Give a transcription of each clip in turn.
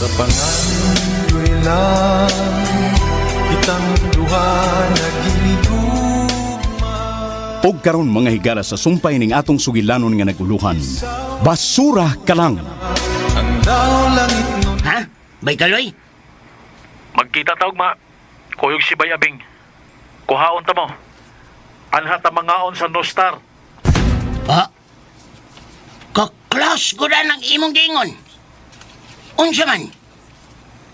Sa pangandoy lang kitang duha naghinigugma. Og karon mga higala sa sumpay ning atong sugilanon nga naguluhan. Basura ka lang. Ang daw langit nun. Ha? Bay Kaloy? Magkita ta ugma. Kuyog si Bayabing. Kuhaon ta mo. Anha ta mangaon sa Nostar. Ha? Ka-close ko na ng imong gingon. Unsa man?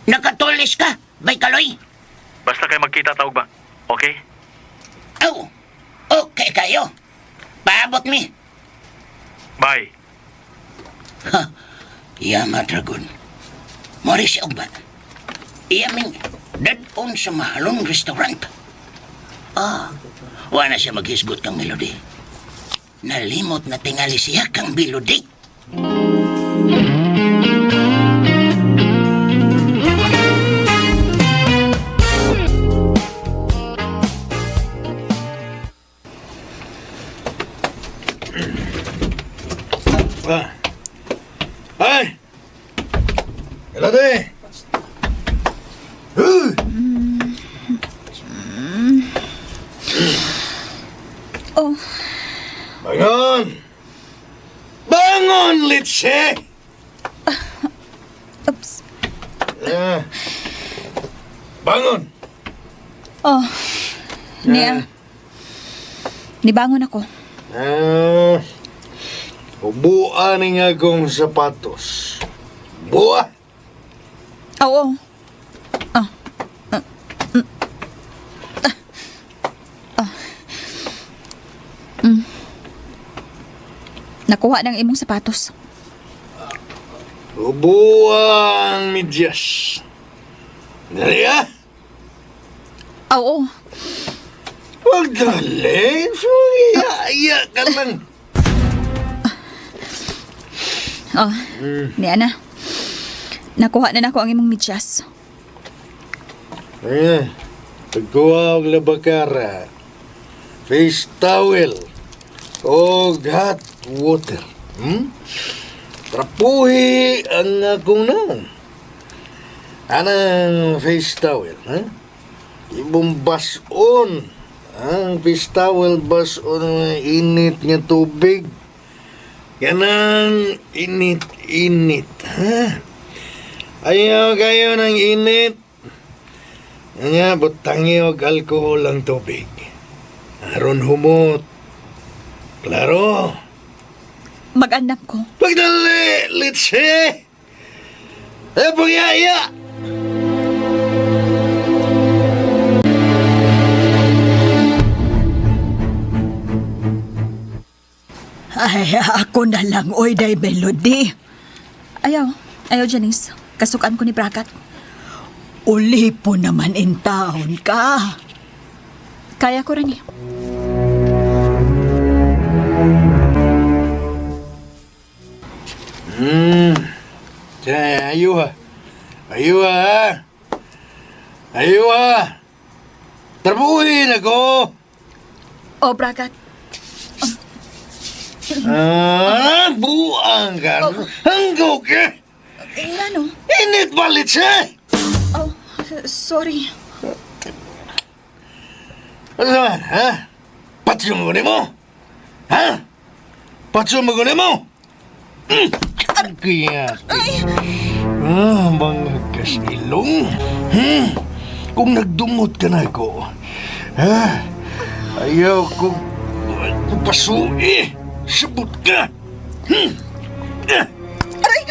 Nakatulis ka, Bay Kaloy? Basta kay magkita ta ugma. Okay? Aw, okay kayo. Paabot mi. Bye. Ha, Yama Dragon. Mori siya ugma. Iya ming dead-on sa mahalong restaurant. Ah, wala siya maghisgot kang Melody. Nalimot na tingali siya kang Melody. Ah. Ay! Melody! Uy! Oh, Bangon! Bangon, Litse! oops. Ah. Bangon! Oh, niya. Nibangon ako. Ah. Ubuan ni nga akong sapatos. Buwa! Oo. Ah. Ah. Mm. Ah. Ah. Mm. Nakuha ng imong sapatos. Ubuan medyas. Dali ah! Oo. Huwag dali. Iya, iya ka lang. Oh, niya na. Nakuha na nako ang imong medyas. Ayan. Pagkuha og labakara, face towel, og hot water. Trapuhi ang akong naong. Anang face towel, ha? Ibong bason. Ang face towel bason ang init nga tubig. Kanang init-init, ha? Ayaw kayo ng init. Nga, butangi og alkohol ang tubig. Aron humot. Klaro. Mag-andam ko. Pagdali, litsi! Eh, pangyaya! Ay, ako na lang, oy, day Melody. Ayaw. Ayaw, Janice. Kasukan ko ni Bragat. Uli po naman in taon ka. Kaya ko rin eh. Hmm. Kaya, ayuha. Ayuha, ha? Ayuha! Trabuhin ako! Oh, Bragat. Ah, buang ka. Hanggaw ka! Eh, ngano? Init ba, litsi? Oh, sorry. Ano naman, ha? Patyo mo mo? Ha? Patyo mo mo? Kaya, ah, mga kasilong. Hmm? Kung nagdumot ka na ako, ha? Ayaw kong pasui. Sabot ka. Hmm? Ah, Aray!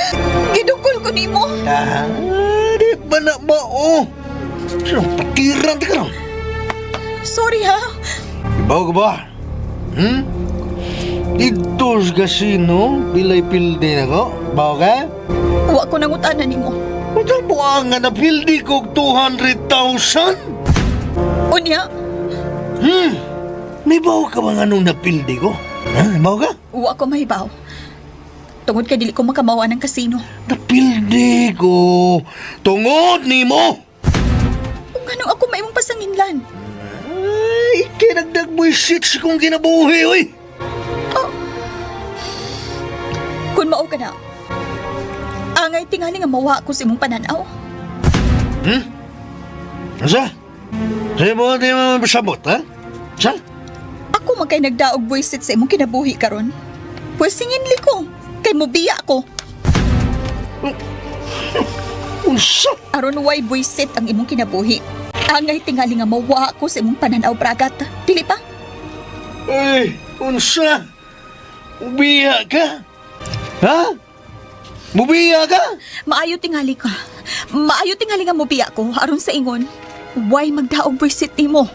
Gidukol ko nimo. Ah, di ba na ba, oh? Sino, patiran ka ron. Sorry ha. Ibaw ka ba? Hmm? Dito sa kasino, pilay-pildi na ko. Baw ka? Wa ko nangutana nimo. Ito buang nga napildi ko 200,000? Unya, Hmm? May baw ka ba nga nung napildi ko? Ha? May baw ka? wa ko mahibaw. Tungod kay dili ko makamawa ng kasino. Napildi ko. Tungod ni mo! Kung anong ako maimong pasanginlan. Ay, kinagdag mo yung shit sa kong kinabuhi, oy! Kung mao ka na. Angay tingali nga mawa ko sa imong pananaw. Asa? Sa mo di mo sabot, ha? Sa? Ako man kay nagdaog buwisit sa imong kinabuhi karon. Pwes singinli ko, kay mubiya ko. Unsa? Aron way buwisit ang imong kinabuhi. Angay tingali nga mawa ko sa imong pananaw, Bragat. Dili pa? Ay, unsa? Mubiya ka? Ha? Mubiya ka? Maayo tingali ka. Maayo tingali nga mubiya ko aron sa ingon. Way magdaog buwisit nimo.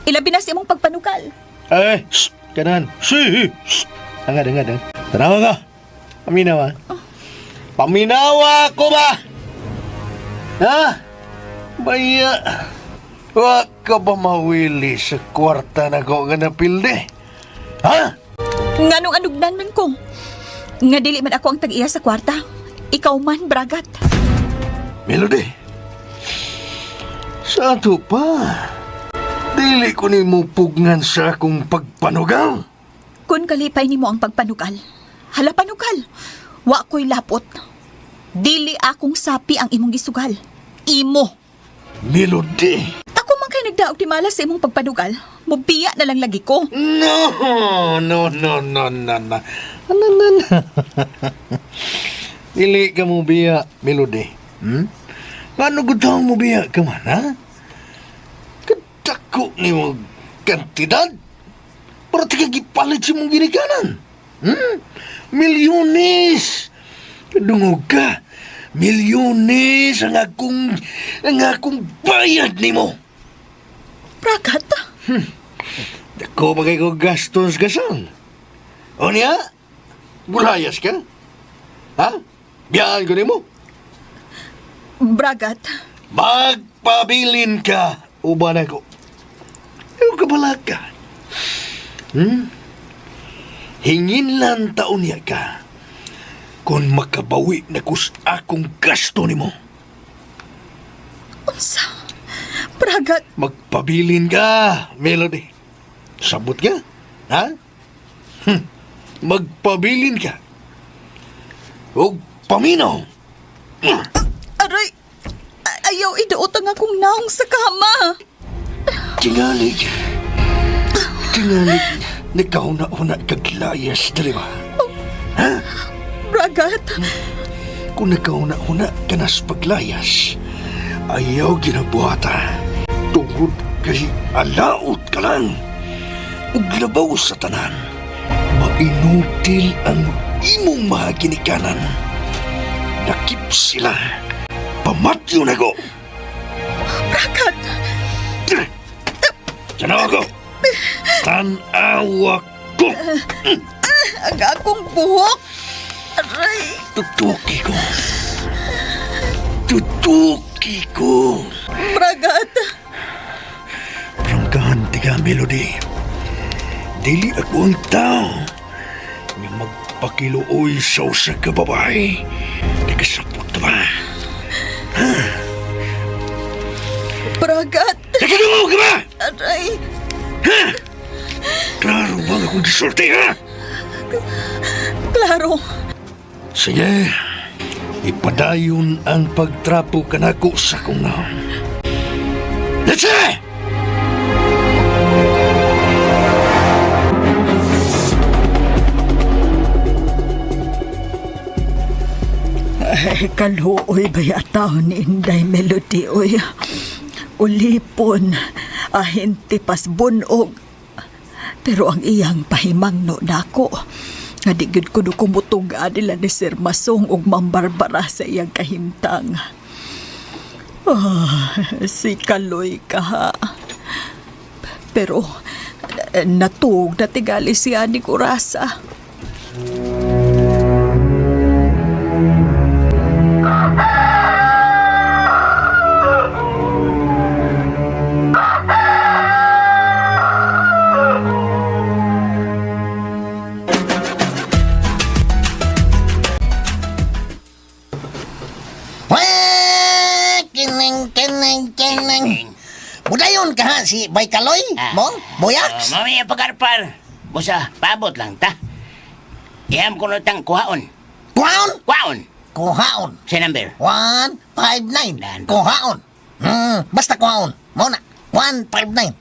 Ilabi na sa imong pagpanukal. Ay, shh, kanan. Si, shh. Angad, angad, angad. Tanawa ka. Paminawa. Paminawa ko ba? Ha? Baya. Wa ka ba mawili sa kwarta na ko nga napildi? Ha? Nganong anugnan man ko. Nga dili man ako ang tag-iya sa kwarta. Ikaw man, Bragat. Melody. Sa ato pa. Dili ko ni mo pugnan sa akong pagpanugal. Kun kalipay nimo ang pagpanukal. Hala panukal. Wa ko'y lapot. Dili akong sapi ang imong gisugal. Imo. Melody. Ako man kay nagdaog timala sa imong pagpanugal. Mubiya na lang lagi ko. No, no, no, no, no, no. Ano, no, no. Dili ka mo biya, Melody. Hmm? Ngano gud mo biya ka man, ha? Kadako ni mo kantidad. Para tika gipalit sa mong ginikanan. Hmm? Milyones! Kadungog ka. Milyones ang akong bayad nimo. Bragat. Dako ba kay ko gastos gasal? O niya? Bulayas ka? Ha? Biyaan ko nimo? Bragat. Magpabilin ka, uban ako. Ayaw ka pala ka. Hmm? Hingin lang taon niya ka. Kung makabawi na kus akong gasto nimo. Unsa? Bragat. Magpabilin ka, Melody. Sabot ka? Ha? Magpabilin ka. Huwag paminaw. Aray. Ayaw iduot ang akong naong sa kama. Tingalig. Tingalig. Nagkauna-una kag layas, dali ba? Bragat. Kung nagkauna-una ka nas paglayas, ayaw ginabuhata. Tungod kay alaot ka lang. Ug labaw sa tanan. Mainutil ang imong mga ginikanan. Nakip sila. Pamatyo na ko. Bragat. Tanawa ko. Tanawa ko. Ang akong buhok. Aray. Tutuki ko. Tutuki ko. Bragat. Prangkahan tiga Melody. Dili ako ang tao nga magpakiluoy sa usa ka babae. Nakasapot ba? Bragat. Nakadungaw ka ba? Aray. Klaro ba ang akong gisulti, ha? Klaro. Sige, ipadayon ang pagtrapo kanako sa kong naon. Let's say! Ay, kaluoy ba yataon ni Inday Melody, oy. Ulipon, ahinti pas bunog. Pero ang iyang pahimangno nako, nga di gyud kuno kumutuga nila ni Sir Masong ug Ma'am Barbara sa iyang kahimtang. Ah, si Kaloy ka ha. Pero natuog na tigali siya ni Kurasa. Wah, kinang, kinang, kinang. Budayon ka ha, si Baykaloy? Mo? Boyax? Oh, mamaya pagkarpar. Busa, paabot lang ta. Iyam ko na tang kuhaon. Kuhaon? Kuhaon. Kuhaon. Sa number? 159. Daan. Kuhaon. Basta kuhaon. Mao na. 159.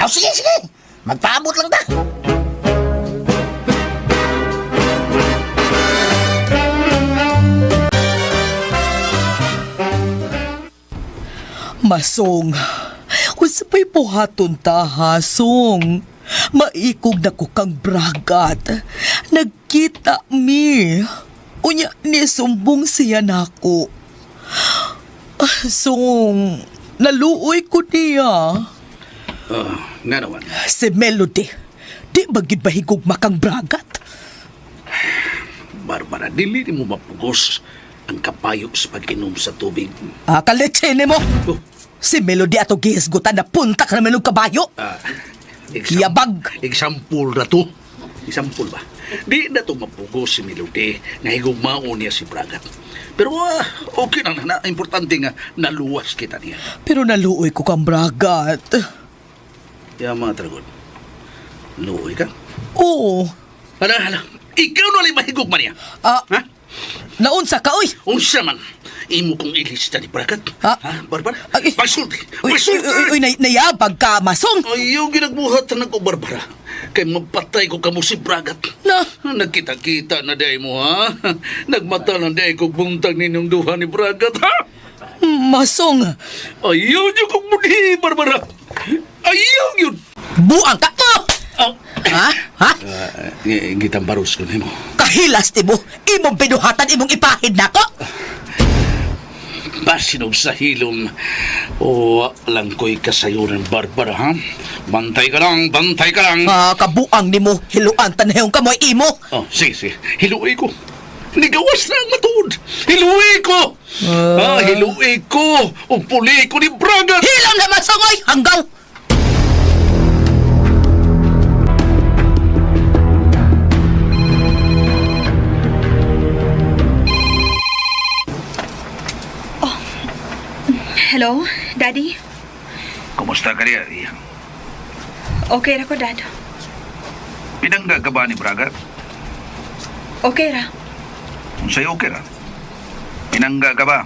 Aw, sige, sige. Magpaabot lang ta. Masong, unsa pa'y buhaton ta, ha, Song? Maikog na ko kang bragat. Nagkita mi. Unya, nisumbong siya nako. Ah, Song, naluoy ko niya. Nga naman. Si Melody, di ba gid bahigog makang bragat? Barbara, dili mo mapugos ang kapayo sa pag-inom sa tubig. Ah, kaletsene mo! Oh. Si Melody ato gihisgutan na punta ka naman og kabayo. Yabag. Example na to. Example ba? Di na to mapugos si Melody nga higugmaon niya si Bragat. Pero okay lang na, importante nga naluwas kita niya. Pero naluoy ko kang bragat. Ya mga dragon. Luoy ka? Oo. Hala, hala. Ikaw na lang mahigugma niya. Ah, Ha? naunsa ka, oy! Unsa man, imo kong ilista ni Bragat. Ha? Ha, Barbara? Ay. Pagsulti! Uy, uy, Pagsulti! uy, uy, nayabag ka, masong! Ayaw ginagbuhat na ko, Barbara. Kay mapatay ko kamo si Bragat. Na? Nagkita-kita na day mo, ha? Nagmata na day ko buntag ninyong duha ni Bragat, ha? Masong! Ayaw niyo kong muni, Barbara. Ayaw yun. Buang ka! Oh! Oh. Ha? Ha? Gitambaros ko nimo. Kahilas ti mo! Imong binuhatan, imong ipahid nako! Basinog sa hilom. O, lang ko'y kasayuran, Barbara, ha? Bantay ka lang, bantay ka lang. Ah, kabuang nimo, hiluan tanahong kamoy imo! Oh, sige, sige. Hiluoy ko. Nigawas na ang matuod. Hiluoy ko. Hiluoy ko. Upuli ko ni Braga. Hilam na masong, oy! Hanggaw! Hello, Daddy? Kumusta ka niya, Iha? Okay ra ko, Dad. Pinangga ka ba ni Braga? Okay ra. Kung sa'yo okay ra. Pinangga ka ba?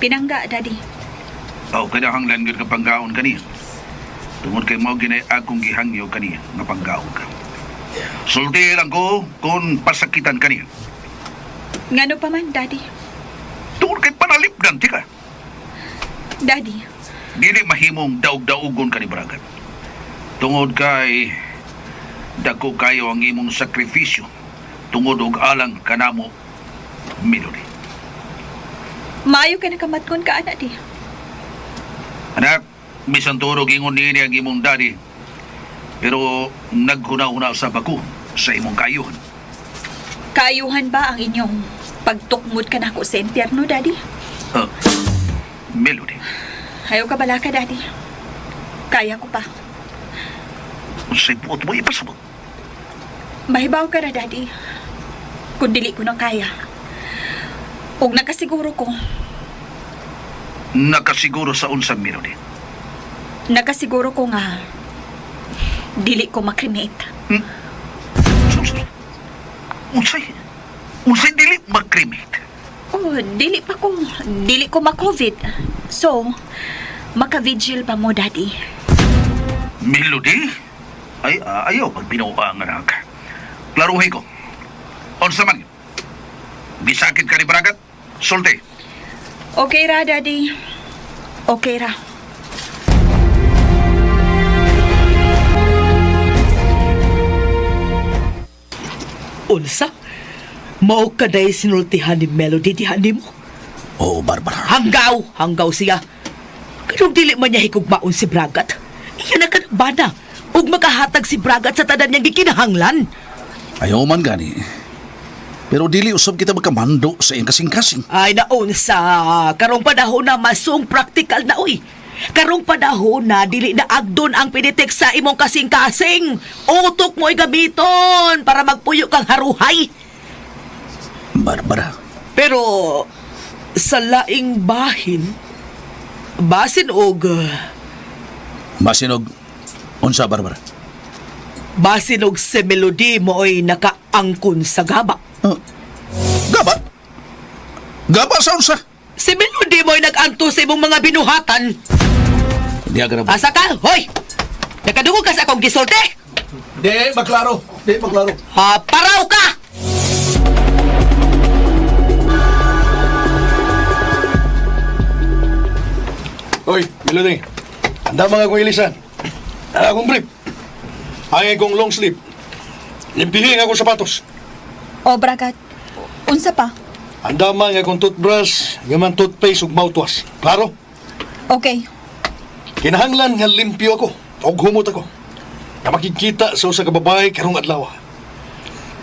Pinangga, Daddy. O, kinahanglan gyud ka panggaon kaniya. Tungod kay mao ginay akong gihangyo kaniya nga panggaon ka. Sulti lang ko kung pasakitan kaniya. Ngano pa man, Daddy? Tungod kay panalipdan ti ka. Daddy, Dili mahimong daog-daogon ka ni Bragat. Tungod kay dako kayo ang imong sakripisyo tungod og alang kanamo Melody. maayo ka nakamatkon ka, anak, di. Anak, bisan turog ingon niini ang imong daddy. Pero naghuna-huna sa bako sa imong kayuhan. Kaayuhan ba ang inyong pagtukmod ka nako sa impyerno, Daddy? Melody, Ayaw ka bala ka, Daddy. Kaya ko pa. unsay buot mo ipasabot? Mahibaw ka na, Daddy. Kung dili ko na kaya. Ug nakasiguro ko, Nakasiguro sa unsa Melody. nakasiguro ko nga dili ko makremate. Sus, Unsay? Unsay dili makremate? Oh, dili pa ko, dili ko ma-COVID. So, maka-vigil pa mo, Daddy. Melody? Ay, ayaw pag binuang anak. Klaruhin ko. Unsa man yun? Bisakit ka ni Bragat? Sulti. Okay ra, Daddy. Okay ra. Unsa? Mao ka dahil sinultihan ni Melody diha nimo? Oh, Barbara. Hanggaw! Hanggaw siya. Kanong dili man niya higugmaon si Bragat? Iya na kanang bana. Ug makahatag si Bragat sa tanan niyang gikinahanglan. Ayaw man gani. Pero dili usab kita magkamando sa iyang kasing-kasing. Ay naunsa, karong panahon na masong practical na uy. Karong panahon na dili na agdon ang pinitik sa imong kasing-kasing. Utok mo'y gamiton para magpuyo kang haruhay. Barbara. Pero sa laing bahin, basin og Masinog, unsa Barbara? basin og si Melody mooy nakaangkon sa gaba. Gaba? Gaba sa unsa? Si Melody mo'y nag-anto sa imong mga binuhatan. Diya ka na ba? Asa ka? Hoy! Nakadungog ka sa akong gisulti? Di, maklaro. Di, maklaro. Ha, paraw ka! Hoy, Melody. Anda mga akong ilisan. Ang akong brief. Ang akong long sleeve. Limpihin akong sapatos. O, Bragat. Unsa pa? Anda man akong toothbrush, yaman toothpaste ug mouthwash. Klaro? Okay. Kinahanglan nga limpyo ako ug humot ako. Nga makikita sa usa ka babae karong adlaw.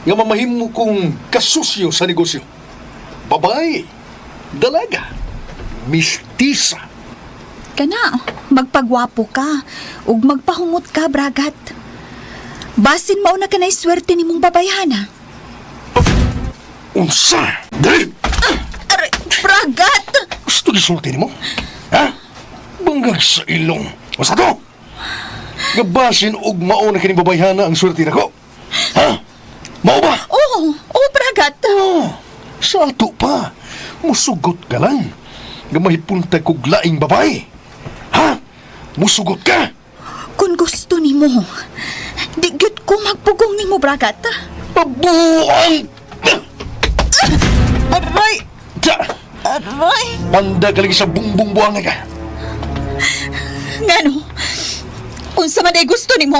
Nga mamahimo kong kasusyo sa negosyo. Babae, dalaga, mistisa. Kana, magpagwapo ka ug magpahumot ka, Bragat. Basin mao na kanay swerte nimong babayhana. Unsa? Dali! Aray, Bragat! Gusto gisulti nimo? Ha? Bangag sa ilong. Unsa to? Gabasin og mao na kining babayhana ang swerte nako. Ha? Mao ba? Oo, oh, Bragat. Oh, sa ato pa. Musugot ka lang. Nga mahipunta kog laing babae. Ha? Musugot ka? Kung gusto nimo, di gyud ko magpugong nimo, Bragat. Pabuang! Aray! Ta! Aray! Panda ka lagi sa bungbong buang ka. Ngano? Unsa man ay gusto nimo?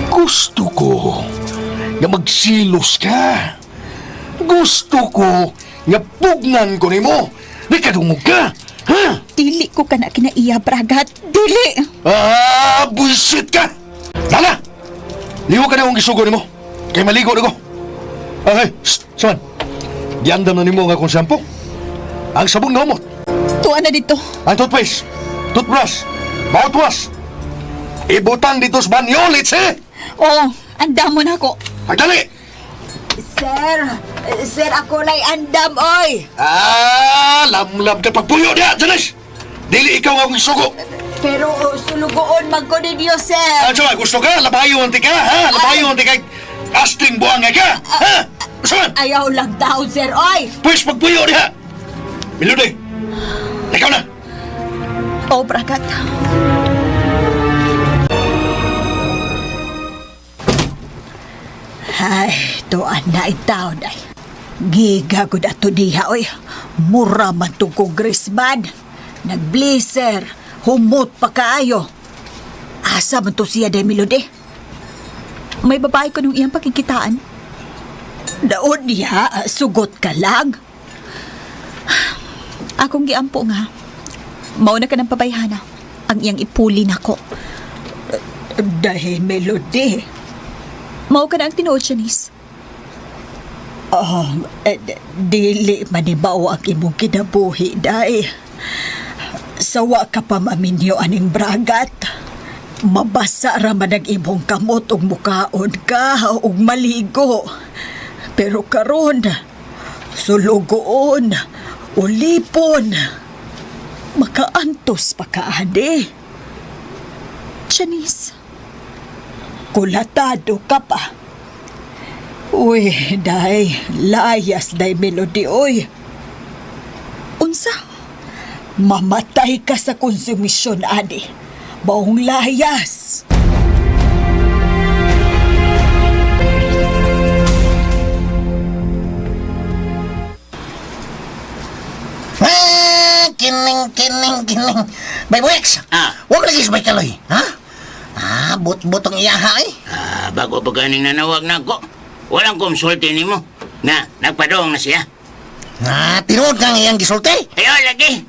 Gusto ko nga magsilos ka. Gusto ko nga pugnan ko nimo. Di ka dungog ka. Ha? Dili ko kana kinaiya, Bragat. Dili! Ah, bullshit ka! Lala! Liho ka na akong gisugo nimo. Kay maligo na ko. Okay, shh, saman. Giandam na nimo ang akong shampoo. Ang sabon nga humot. Tuwa na dito. Ang toothpaste, toothbrush, mouthwash. Ibutang dito sa banyo, litsi! Oo, andamo na ako. Pagdali! Sir, sir, ako lay andam, oy. Ah, lamlam ka pagpuyo niya, Janice! Dili ikaw ang akong isugo. Pero oh, sulugoon man ko ninyo, sir. Ah, tsaka, gusto ka? Labayon ti ka, ha? Labayon ti ka. Astring buang ka, ha? Saan? Ayaw lang taon, sir, oy. Pwes magpuyo niya! Melody, ikaw na! Oh, Bragat. Ay, tuan na taon ay. Giga gud ato diha oy. Mura man tong congressman. Nagblazer, humot pa kaayo. Asa man to siya day Melody? May babae ko nung iyang pakikitaan. Daon niya, sugot ka lang. Akong giampo nga. Mauna ka ng pabayhana. Ang iyang ipuli nako. Dahil Melody. Mao ka na ang tinuod, Shanice. Oh, eh, dili manibaw ang imong kinabuhi, day. Sawa ka pa maminyo aning bragat. Mabasa ra man ang imong kamot ug mukaon ka ug maligo. Pero karon, sulugoon, ulipon. Makaantos pa ka, ade. Shanice, Kulatado ka pa. Uy, day, layas day Melody, uy. unsa? Mamatay ka sa konsumisyon, adi. Baong layas. Ah, kining, kining, kining. Bay Buex, Ah. Huwag lagi sa Kaloy, ha? Ah, but-butong iyaha eh. Ah, bago pa ganing nanawag na ako. Walang konsulti nimo. Na, nagpadong na siya. Ah, tinuod kang iyang gisulti. Ayo lagi.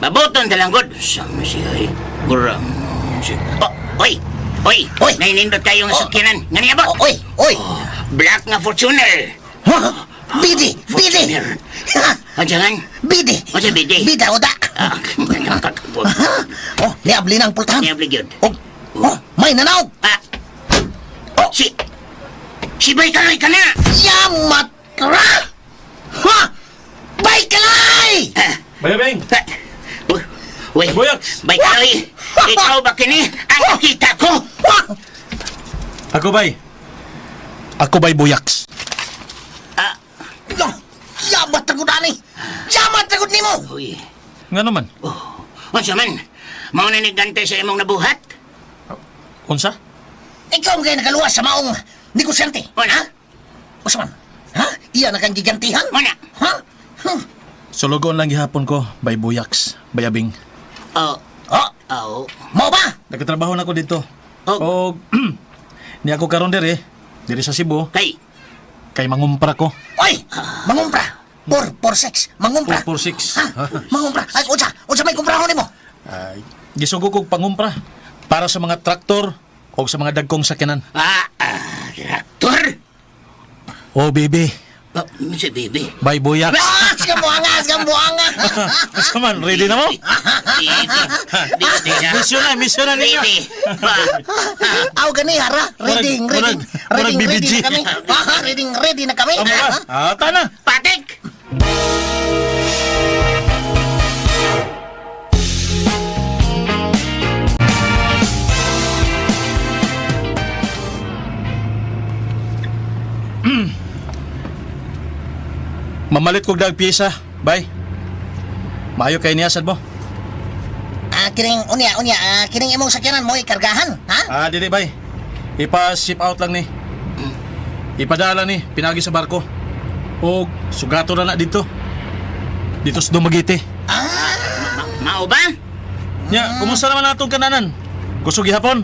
Mabuton talanggod. Sama siya eh. Guram. Oh, oy. Oy, Oy. Nainindot kayong Oh. sakyanan. Nga niya ba? Oh, oy, oy. Black nga Fortuner. Ha? Bidi, bidi. Fortuner. Ha? Andiyan? Bidi. Unsa bidi? Bida o da. Ah, nakakabot. Ha? Oh, niabli na ang pultahan. Niabli gyud. Oh, oh, may nanaog. Ah. Oh, si Si Bay Kaloy ka na. Yamatra! Ha? Bay Kalay! Ah, Bayabeng! ah. Uy, Boyax! Bay Kaloy, ikaw ba kini ang nakita ko? Ha? Ako bay. Ako bay Buyaks. Ah, Lo, yamat na gudani. Yamat ra gud nimo. Uy. Nga naman. Oh. Unsa man? Mao na ni gante sa imong nabuhat? Unsa? Ikaw ang kay nakaluwas sa maong negosyante. Wala. Ha? Unsa man? Ha? Iya na kang gigantihan? Wala. Ha? Hmm. Sulugoon lang gihapon ko, Bay Buyaks, Bayabing. Oh. Oh, Oh. mao ba? Nagkatrabaho na ko dito. Oh. Og ni ako karon diri, diri sa Cebu, Kay. kay mangumpra ko. Oy, mangumpra. 4 4 6, mangumpra. 4 4 6. Ha? Mangumpra. Ay, unsa? Unsa may kumprahon nimo? Ay, gisugo kog pangumpra para sa mga traktor o sa mga dagkong sakyanan. Ah, ah, traktor. Oh, baby. Oh, si baby. Bay Buyaks. Ah, sige buanga, sige buanga. Unsa man, ready na mo? Baby. Mission na, mission na ninyo. Baby. Aw gani hara, ready, ready. Murag Ready, ready BBG. na kami. Ah, ready, ready na kami. Tama ba? Ah, tana. Patik! Mamalit kog dag pyesa. Bay. Maayo kay niya sad mo. Ah, kining unya, unya, ah, kining imong sakyanan mo ikargahan, ha? Ah, dili bay. Ipa-ship out lang ni. Ipadala ni pinagi sa barko. Og sugato na na dito. Dito sa Dumaguete. Mao ba? Nya, kumusta naman atong kananan? Kusog gihapon?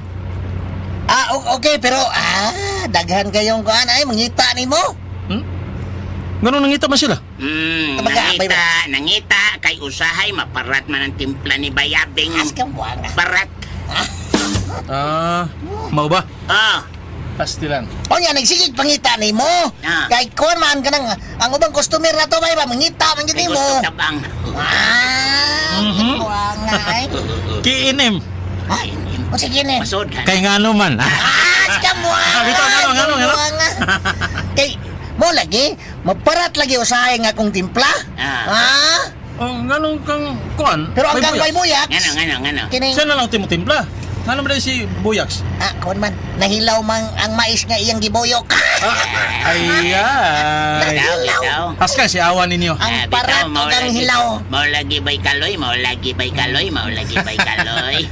Ah, okay, pero ah, daghan kayong kuan ay mangita nimo. Ngano nangita man sila? Kumbaga, Nangita, nangita, kay usahay, maparat man ang timpla ni Bayabing. As ka buanga. Parat. Ah, mao ba? Oh, Pastilan. Unya nagsigig pangita nimo. Ah. Kay kuan man kanang ang ubang customer na to bay ba mangita man gyud kay nimo. gusto tabang. Ah, buanga ay. Kiinim. Ha? O sige ni. Masod ka. Kay ngano man. Ah, sige mo. Ah, bitaw, ngano, ngano, ngano. Kay mo lagi, maparat lagi usahay nga akong timpla. Ah. Ah, Oh, nganong kang kuan? pero ang Bay kang Buyaks. bay buyaks. Ngano, ngano, ngano. Kining Siya na lang timpla. Ngano man si Buyaks? ah, kuan man, nahilaw man ang mais nga iyang gibuyok. Ah, ay ay. Bitaw, bitaw. Aska si awa ninyo. Ang Ah, bitaw, parat mao ug ang lagi- hilaw. Mao lagi bay kaloy, mao lagi bay kaloy, mao lagi bay kaloy.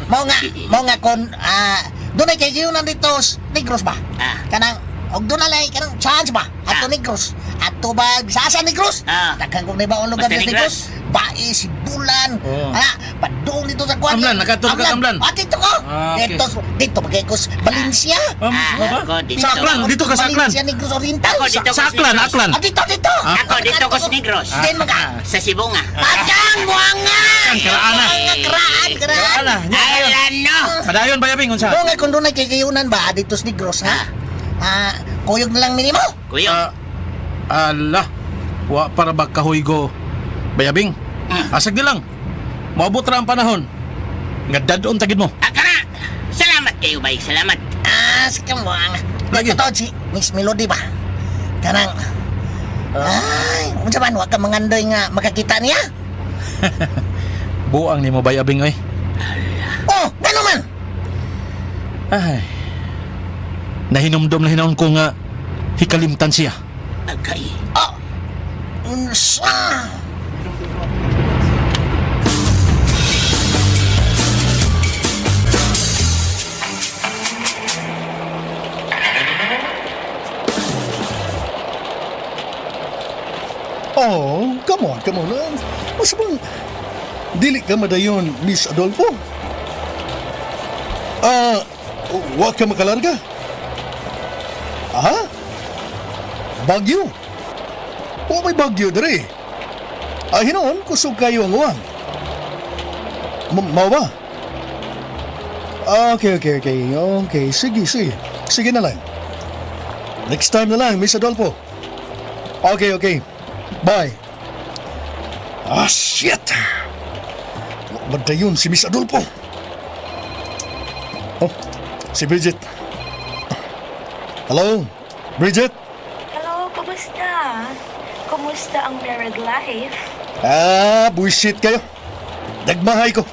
Mao nga kon ah, dunay kay giunan dito Negros ba? Ah. Kanang og doon lay kanang chance ba? Ato Ah. Negros. Ato ba sa Negros? Ah. Daghan kong naibaon lugar Basta sa Negros. Bais, Bulan. Oh. Ah, padung dito sa kuan. Amlan, nakadto ka Amlan. Ah, dito ko. Ah, okay. Dito, dito pa kay kus Valencia. Ah, ba? ako dito. Sa Aklan, dito ka sa Aklan. Valencia Negros Oriental. Ako dito Sa Aklan, Aklan. Ah, dito, dito. Ako dito ko sa Negros. Din maga. Sa Sibunga. Agang buanga. Ang karaana. Buanga, karaan, karaan. Karaana. Nya, ayon. Alano. Padayon bayabing unsa? Mo nga kung doon ay kikayunan ba dito sa Negros ha? Ah, kuyog na lang minimo. Kuyo. Ah, ala. Wa para ba kahoygo bayabing? Asag di lang. Moabot ra ang panahon. Nga dadon tagid mo. Ah, kana. Salamat kayo bay, salamat. Ah, sige mo ang. Lagi. Ito si Miss Melody ba? Kanang ay, unsa man wa ka mangandoy nga makakita niya? Buang nimo bayabing oy. Oh, gano man. Ay. Nahinumdom na hinaon ko nga hikalimtan siya. Agay. Oh. Unsa? Oh, come on, come on. Mas bang dili ka madayon, Miss Adolfo? Ah, wa ka makalarga? Aha? Bagyo? Wa may bagyo dere. Ah, hinoon, kusog kayo ang uwan. Mao ba? Ah, okay, okay, okay. Okay, sige, sige. Sige na lang. Next time na lang, Miss Adolfo. Okay, okay. Bye. Ah, shit! Wa yun si Miss Adolfo. Oh, si Bridget. Hello, Bridget? Hello, kumusta? Kumusta ang married life? Ah, buisit kayo. Nagmahay ko.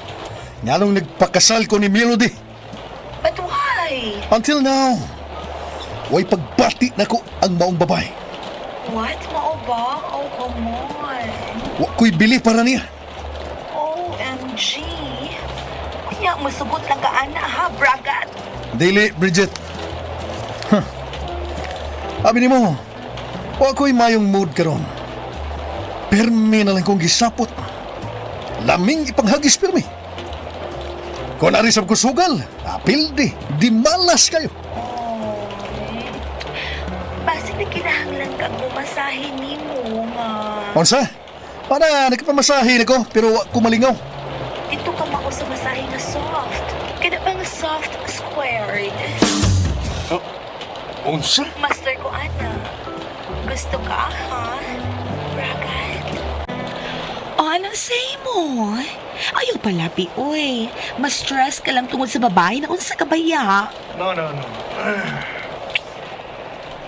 Nganong nagpakasal ko ni Melody. But why? Until now, way pagbati na ko ang maong babae. What? Mao ba? Oh, come on. Wa ko'y bili para niya. OMG. Kaya musugot lang ka, ana, ha, Bragat? Dili, Bridget. Huh. Abi nimo, wa ko'y mayong mood karon. Permi na lang kong gisapot. Laming ipanghagis pirmi. Kung ari sa kusugal, apildi, di malas kayo. Oy. Basig na kinahanglan kang bumasahin nimo nga. Unsa? Para nagpamasahe nako pero wa ko malingaw. Dito ka mao sa masahe nga soft. Kada bang soft squared. Unsa? Master ko, ana. Gusto ka, ha? Bragat. O, anong say mo? Ayaw pala, uy. Mas stress ka lang tungod sa babae na unsa ka baya. No, no, no.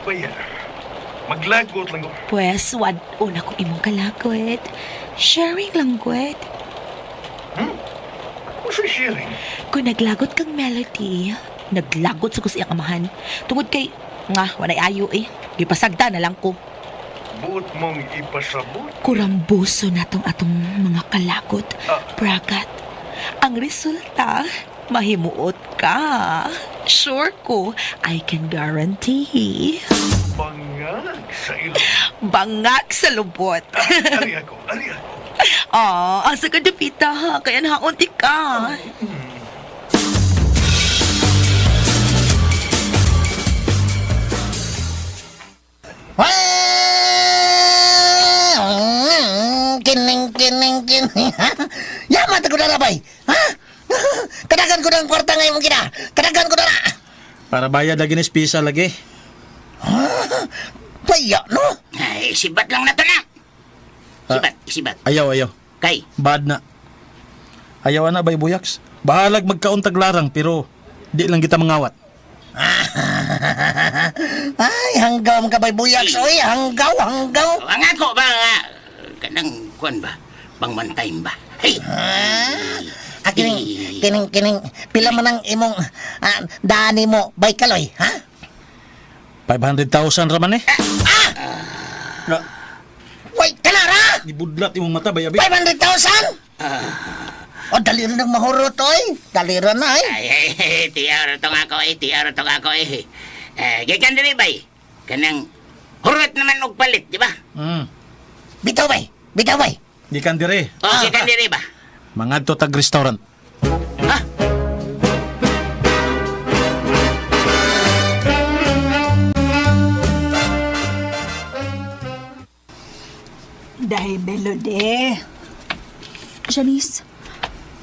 Baya, maglagot lang ko. Pwes, wad-on ako imong kalakot. Sharing lang, gwed. Unsa sharing? Kung naglagot kang Melody, naglagot sa ko sa iyang amahan. Tungod kay, nga, walay ayo eh. Gipasagda na lang ko. Buot mong ipasabot? Kurambuso na tong atong mga kalagot, Ah. bragat. Ang resulta, mahimuot ka. Sure ko, I can guarantee. Bangag sa ilo. Bangag sa lubot. Ari ako, ari ako. Ah, asa ka dapita ha, kaya nahaunti ka. Wah! Kining, kining, kining. Ha? Yaman ko na bay. Ha? Kadagan ko ng kwarta ngayon kita. Kadagan ko na na. Para bayad lagi ni spisa lagi. Paya, no? Ay, sibat lang na to na. Sibat, sibat. Ayaw, ayaw. Kay, Bad na. Ayaw na, bay buyaks. Bahalag magkauntag larang pero di lang kita mangawat. Ay, hanggaw mga kabay buyaks. Oy, hanggaw, hanggaw. ang ako ba nga kanang kuan ba? Bang one time ba? Hey. Ah, kining, kining, kining. Pila man ang imong dani mo, bay kaloy, ha? 500,000 raman eh. Ah! Wait, kanara! Gibudlat imong mata, bay abi. 500,000? O, dali rin ang mahurot, oy. Dali rin na, ay. Ay, ay, ay, tiar tong ako eh, tiar tong ako eh. Eh, gikan diri bay. Kanang hurot naman og palit, di ba? Bitaw, bay. Bitaw, bay. Gikan dire. O, gikan diri ba? Mangadto tag restaurant. Ha? Dahil Melody. Janice,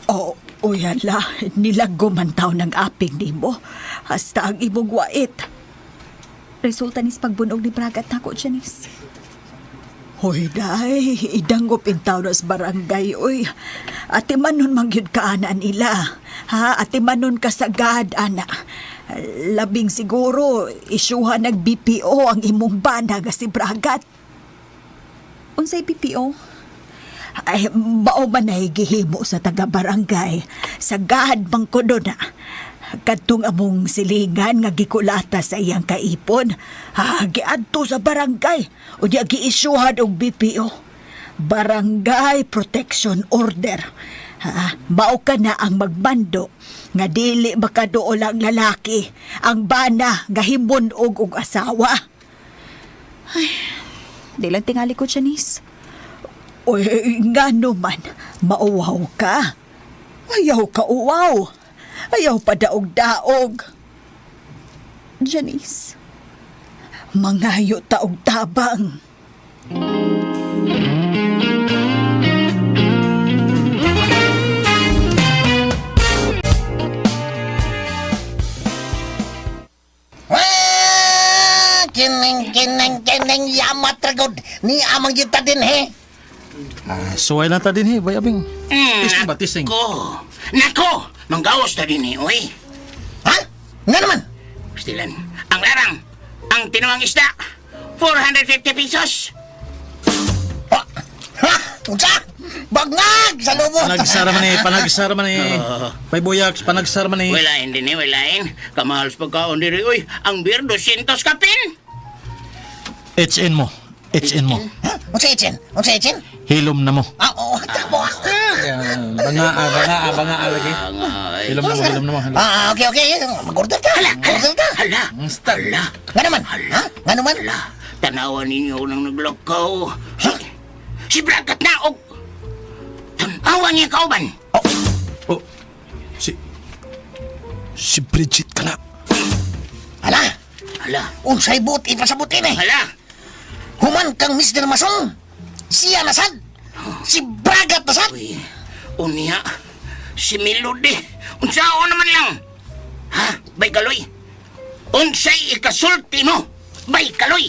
Oh, uyala, nilago man taw ng aping nimo. Hasta ang imong wait. Resulta nis pagbunog ni Bragat nako, Janice. Hoy, day, idangop in taw sa barangay, oy. Ate manon mangyud ka, ana nila. Ha, ate manon ka sa God, ana. Labing siguro, isyuha nag BPO ang imong bana nga si Bragat. Unsay PPO? Ay, mao man ay gihimo sa taga-barangay. Sa gahad bang ko doon na. Kadtong among silingan nga gikulata sa iyang kaipon. Ha, giadto sa barangay. O di giisyuhan og BPO. Barangay Protection Order. Ha, mao ka na ang magmando nga dili makaduol ang lalaki ang bana nga himon-og og asawa. Di lang tingali ko, Janice. Uy, nga naman, mauwaw ka. Ayaw ka uwaw. Ayaw pa daog-daog. Janice. Mangayo taog tabang. Wah! Kining, kining, kining. Yamat ragod. Ni amang kita din, he. Ah, suway lang ta din eh, bay abing. Tising ba, tising? Nako. Nako, manggawas ta din eh, oy. Ha? Nga naman. Stilan, ang larang, ang tinuang isda, 450 pesos. Ha? Ha? Unsa? Bagngag sa lubot. Panagsara man eh, panagsara man eh. Bay buyaks, panagsara man eh. Walain din eh, walain. Kamahal sa pagkaon diri, oy. Ang beer, 200 kapin. HN mo. HN mo. Ha? Unsa HN? Unsa HN? Hilom na mo. Ah, oo, tabo. Banga, banga, banga lagi. Hilom na mo, hilom na mo. Ah, ah, okay, okay. Mag-order ka. Hala, Mag-order ka. hala, hala. Nga naman. Ha? Nga naman? Hala, tanawa ninyo ako nang naglakaw. Si, si Bragat na og tanawa niya kauban. Oh, si Bridget ka na. Hala. Hala, Unsay buot ipasabot ini? hala. Human kang Mr. Mason. Siya na sad. Si Bragat na sad. Uy, unya, si Melody. Unsao naman lang? Ha, bay kaloy? Unsay ikasulti mo, bay kaloy?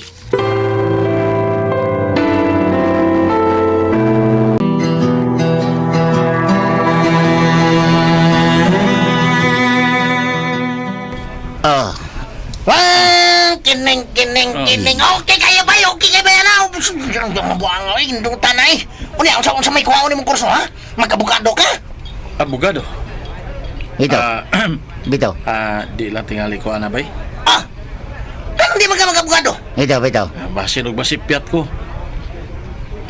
Oh. Wang, kining, kining, kining. Okay kayo ba? Okay kayo ba yan? Ah? Buang, ay, hindutan ay. Unya, unsa, unsa may kuhaon nimong kurso, ha? Mag-abogado ka? Abogado. Ito, Ah, bitaw. ah, di lang tingali ko ana bay. Ah! Kanong di man ka mag-abogado? Bitaw, bitaw. Ah, basin og basipyat ko.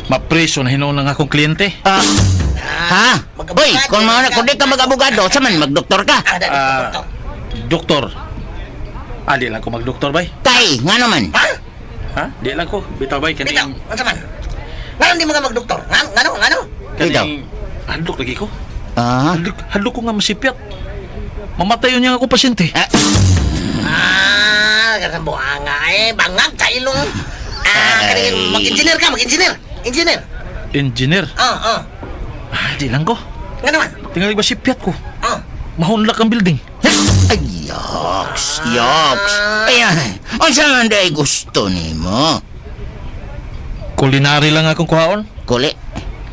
Mapreso na hinuon ang akong kliyente. Ha? Uy, kung mauna, kung di ka mag-abogado, sa man, magdoktor ka. Ah, Ah, doktor. Ah, di lang ko magdoktor bay. Kay, nga naman. Ha? Ha? Di lang ko. Bitaw bay Bitaw, kaning unsa man? Nganong di man ka magdoktor? Ngano, ngano? kaning hadlok lagi ko. Ah, Hadlok, hadlok ko nga masipyat. Mamatay yun niya ako pasyente. ah, Ah, kanang buanga eh, bangag ka ilong. Ah, kaning mag-engineer ka, mag-engineer. Engineer. Engineer. Ah, ah. Ah, di lang ko. Ngano man? Tingali ba sipyat ko? Ah. Mahunlak ang building. ay, yoks, yoks. Ayan, unsa man day gusto nimo? Culinary lang akong kuhaon. Kuli.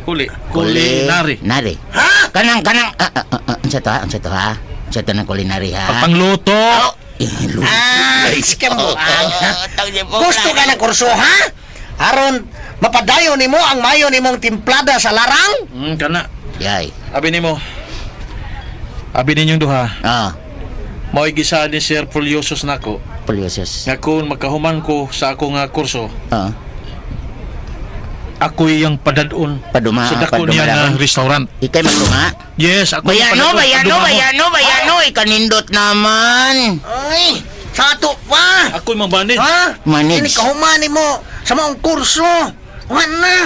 Kuli. Culinary. Nari. Ha? Kanang, kanang, ah, ah, ah, unsa to ha? Unsa to ha? Unsa to ng culinary ha? Pangluto. Oh, eh, luto. Ah, sikam buanga. Gusto ka ng kurso, ha? Aron mapadayon nimo ang mayo nimong timplada sa larang? Kana. Yay. Abi nimo. Abi ninyong duha. Ah, Mao'y gisa ni Sir Pulyosos nako. pulyosos. Nga kung magkahuman ko sa akong nga kurso, Ah, ako iyang padadon Paduma, sa dako niya nga padumalakon. restaurant. Ikay magduma? Yes, ako iyang Bayano, padadon, bayano, paduma mo. bayano, bayano. Ikanindot naman. Ay, sa ato pa. Ako'y mabanid. Ha? Manage. Ini kahuman nimo sa maong kurso. Wala.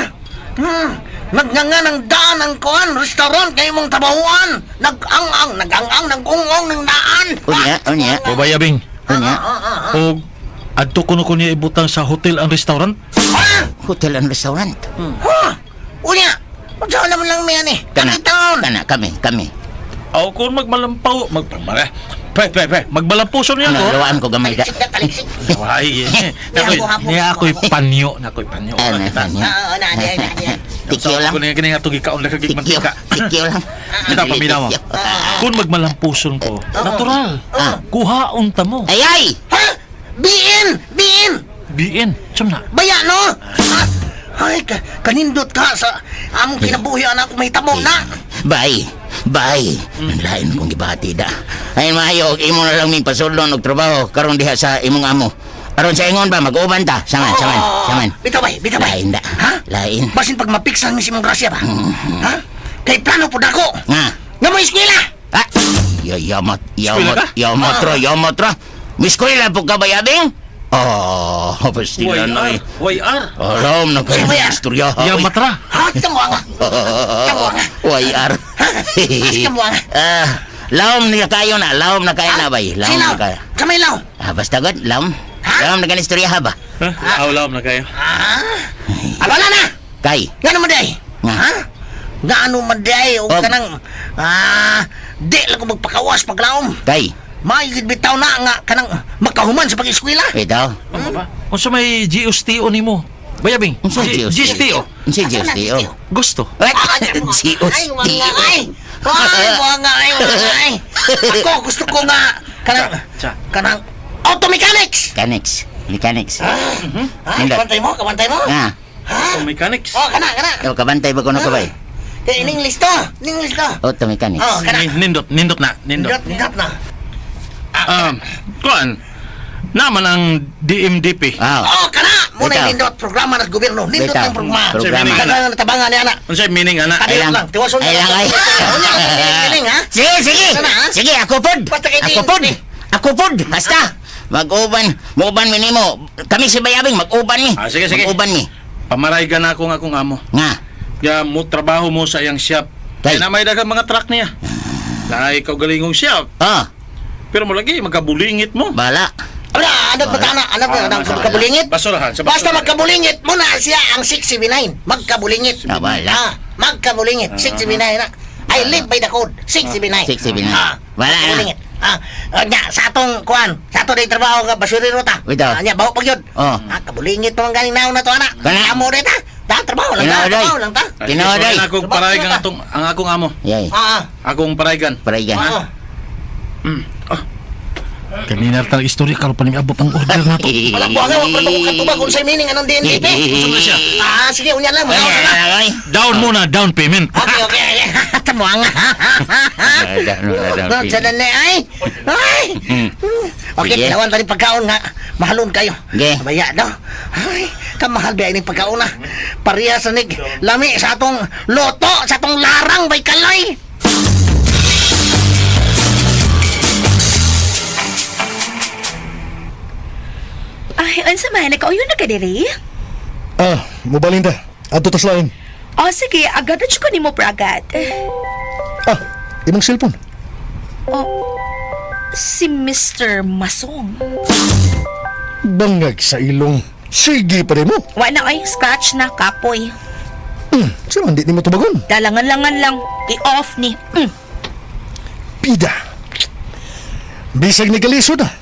Nagnganga ng daan ang kuan, restaurant kay mong trabahuan. Nag-ang-ang, nag-ang-ang, nag-ungong ng daan. Unya, unya, Babaya bing. unya. Og adto ko no ko niya ibutang sa hotel ang restaurant. Ha? Hotel and restaurant. Ha? Unya, unsa naman lang miyan eh. Kana, Kanitaon. kana, kami, kami. Aw kung magmalampaw, magpamara. Pre, pre, pre, magbalampuso niya Ano, ko. lawaan ko gamay da. Talisik na, talisik. Ay, eh. Nakoy, niya ako'y panyo, nakoy panyo. Ano, ano. Ah, na, na, na, na. Tikyo lang. Kung nga kini nga itong gikaon na kagig Tikyo, mantika. tikyo lang. Kita paminaw mo. Kung magmalampuson ko, natural. Ah. Kuhaon ta mo. Ay, ay! Ha? BN! BN! BN, siyam na. Baya, no? Ha? Ay, kanindot ka sa among kinabuhi anak ko may tabo na. Bay, bay. Ang lain kong gibati da. Ay, maayo, imo na lang ming pasudlon og trabaho karon diha sa imong amo. Aron sa ingon ba, mag-uban ta. Saman, saman, saman. Bitaw bay, bitaw bay. Lain da. Ha? Lain. Basin pag mapiksan mi si mong grasya ba? Ha? Kay plano po dako. Nga. Nga mo eskwela. Ah, ya yamat, Eskwela yamat, ka? yamat ra, yamat ra. Miskwela po ka ba, yabing? Oh, pastila na eh. YR. Alam na kayo Sino ng yan? istorya. Yamat ra. Ha? Kita mo nga. YR. Asa mo nga? Ah, laom na kayo na, laom na kayo na bay. Laom Sino? na kayo. Sa may law. Ah, basta god, laom. Laom na istorya ha ba? Ha? Aw, laom na kayo. Ha? Alala na. Kay. Nga naman day. Nga. Ha? Nga ano man day o Og. kanang di lang ko magpakawas paglaom. Kay. Maigid bitaw na nga kanang makahuman sa pag-eskwela. Ito. Ano ba? Unsa may GSTO nimo? Bayabing. Unsa GSTO? GSTO. Unsa GSTO? Gusto. What? Ay, GSTO. mga ay. Ay, mga ay, mga ay. Ako gusto ko nga kanang Tsa. kanang auto mechanics. Mechanics. Mechanics. Ha? Nindot. Kabantay mo, kabantay mo. Nga. Ha? Mechanics. Oh, kana, kana. Ikaw kabantay ba kuno ka bay? Kay ining listo, ining listo. Auto mechanics. Oh, kana. Nindot, nindot na, nindot. Nindot, nindot na. Kuan. Naman ang DMDP. Ah. Oh, kana. Mo na Bitaw. nindot programa ng gobyerno. Nindot Bitaw. ang programa. Programa. Daghang tabangan ni ana. Unsay meaning ana? Kadiyot Ay lang. lang. Tiwason Ay lang, ay. Unya, kining ha. Sige, sige. Sana, ha? Sige, ako pod. Basta kay Ako pod. Ako pod. Basta. Mag-uban. Muuban mi nimo. Kami si Bayabing, mag-uban mi. Ah, sige, sige. Mag-uban mi. Pamaraygan ako nga akong amo. Nga. Ya mo trabaho mo sa iyang shop. Kay. Kay na may daghang mga truck niya. Lahi ikaw galingong shop. Oh, Pero mo lagi magkabulingit mo. bala. Wala, ano ba kana? Ano ba magkabulingit? Basurahan sa Basta basurahan. magkabulingit mo na siya ang 679. Magkabulingit. Ah, wala. Ah, magkabulingit. 679 na. I live by the code. 679. 679. Ah, Wala na. magkabulingit. Ah, nya sa atong kuan, sa ato day trabaho nga basurero ta. Bitaw. Ah, nya bawo pag yun. Oh. Ah, kabulingit mo ang ganing naon na to ana. Kana. Amo ta. Ta trabaho lang ta, Tinaw, day. trabaho lang ta. Ah, Tinaw, sige, day. sorry na akong paraygan atong ang akong amo. Yay. Ah, ah. Akong paraygan. Paraygan. Ah. Ah. Kanina tang istorya karon pa ni abot ang order na to. Wala buwang wa pa ko katubag unsay meaning anong DNDP. Unsa na siya? Ah, sige unya lang. Ay, Mga ay, ay. Down muna, down payment. Okay, okay. Tamuang. Down muna, down Sa payment. dali, ay. Ay. Okay, Sige. lawan tani pagkaon nga. Mahalon kayo. Sige. Baya no. Ay, kamahal ba ining pagkaon na. Pareha sa nig lami sa atong loto, sa atong larang bay kaloy. Ay, unsa man nakauyon na ka diri? Ah, mobalin ta. Adto tas lain. O sige, agad na ko nimo Bragat. Ah, imong cellphone. Oh, si Mr. Masong. Bangag sa ilong. Sige pa rin mo. Wa na ay scratch na kapoy. Sino hindi nimo tubagon? Dalangan-langan lang i-off ni. Pida. Bisag ni kalisod ah.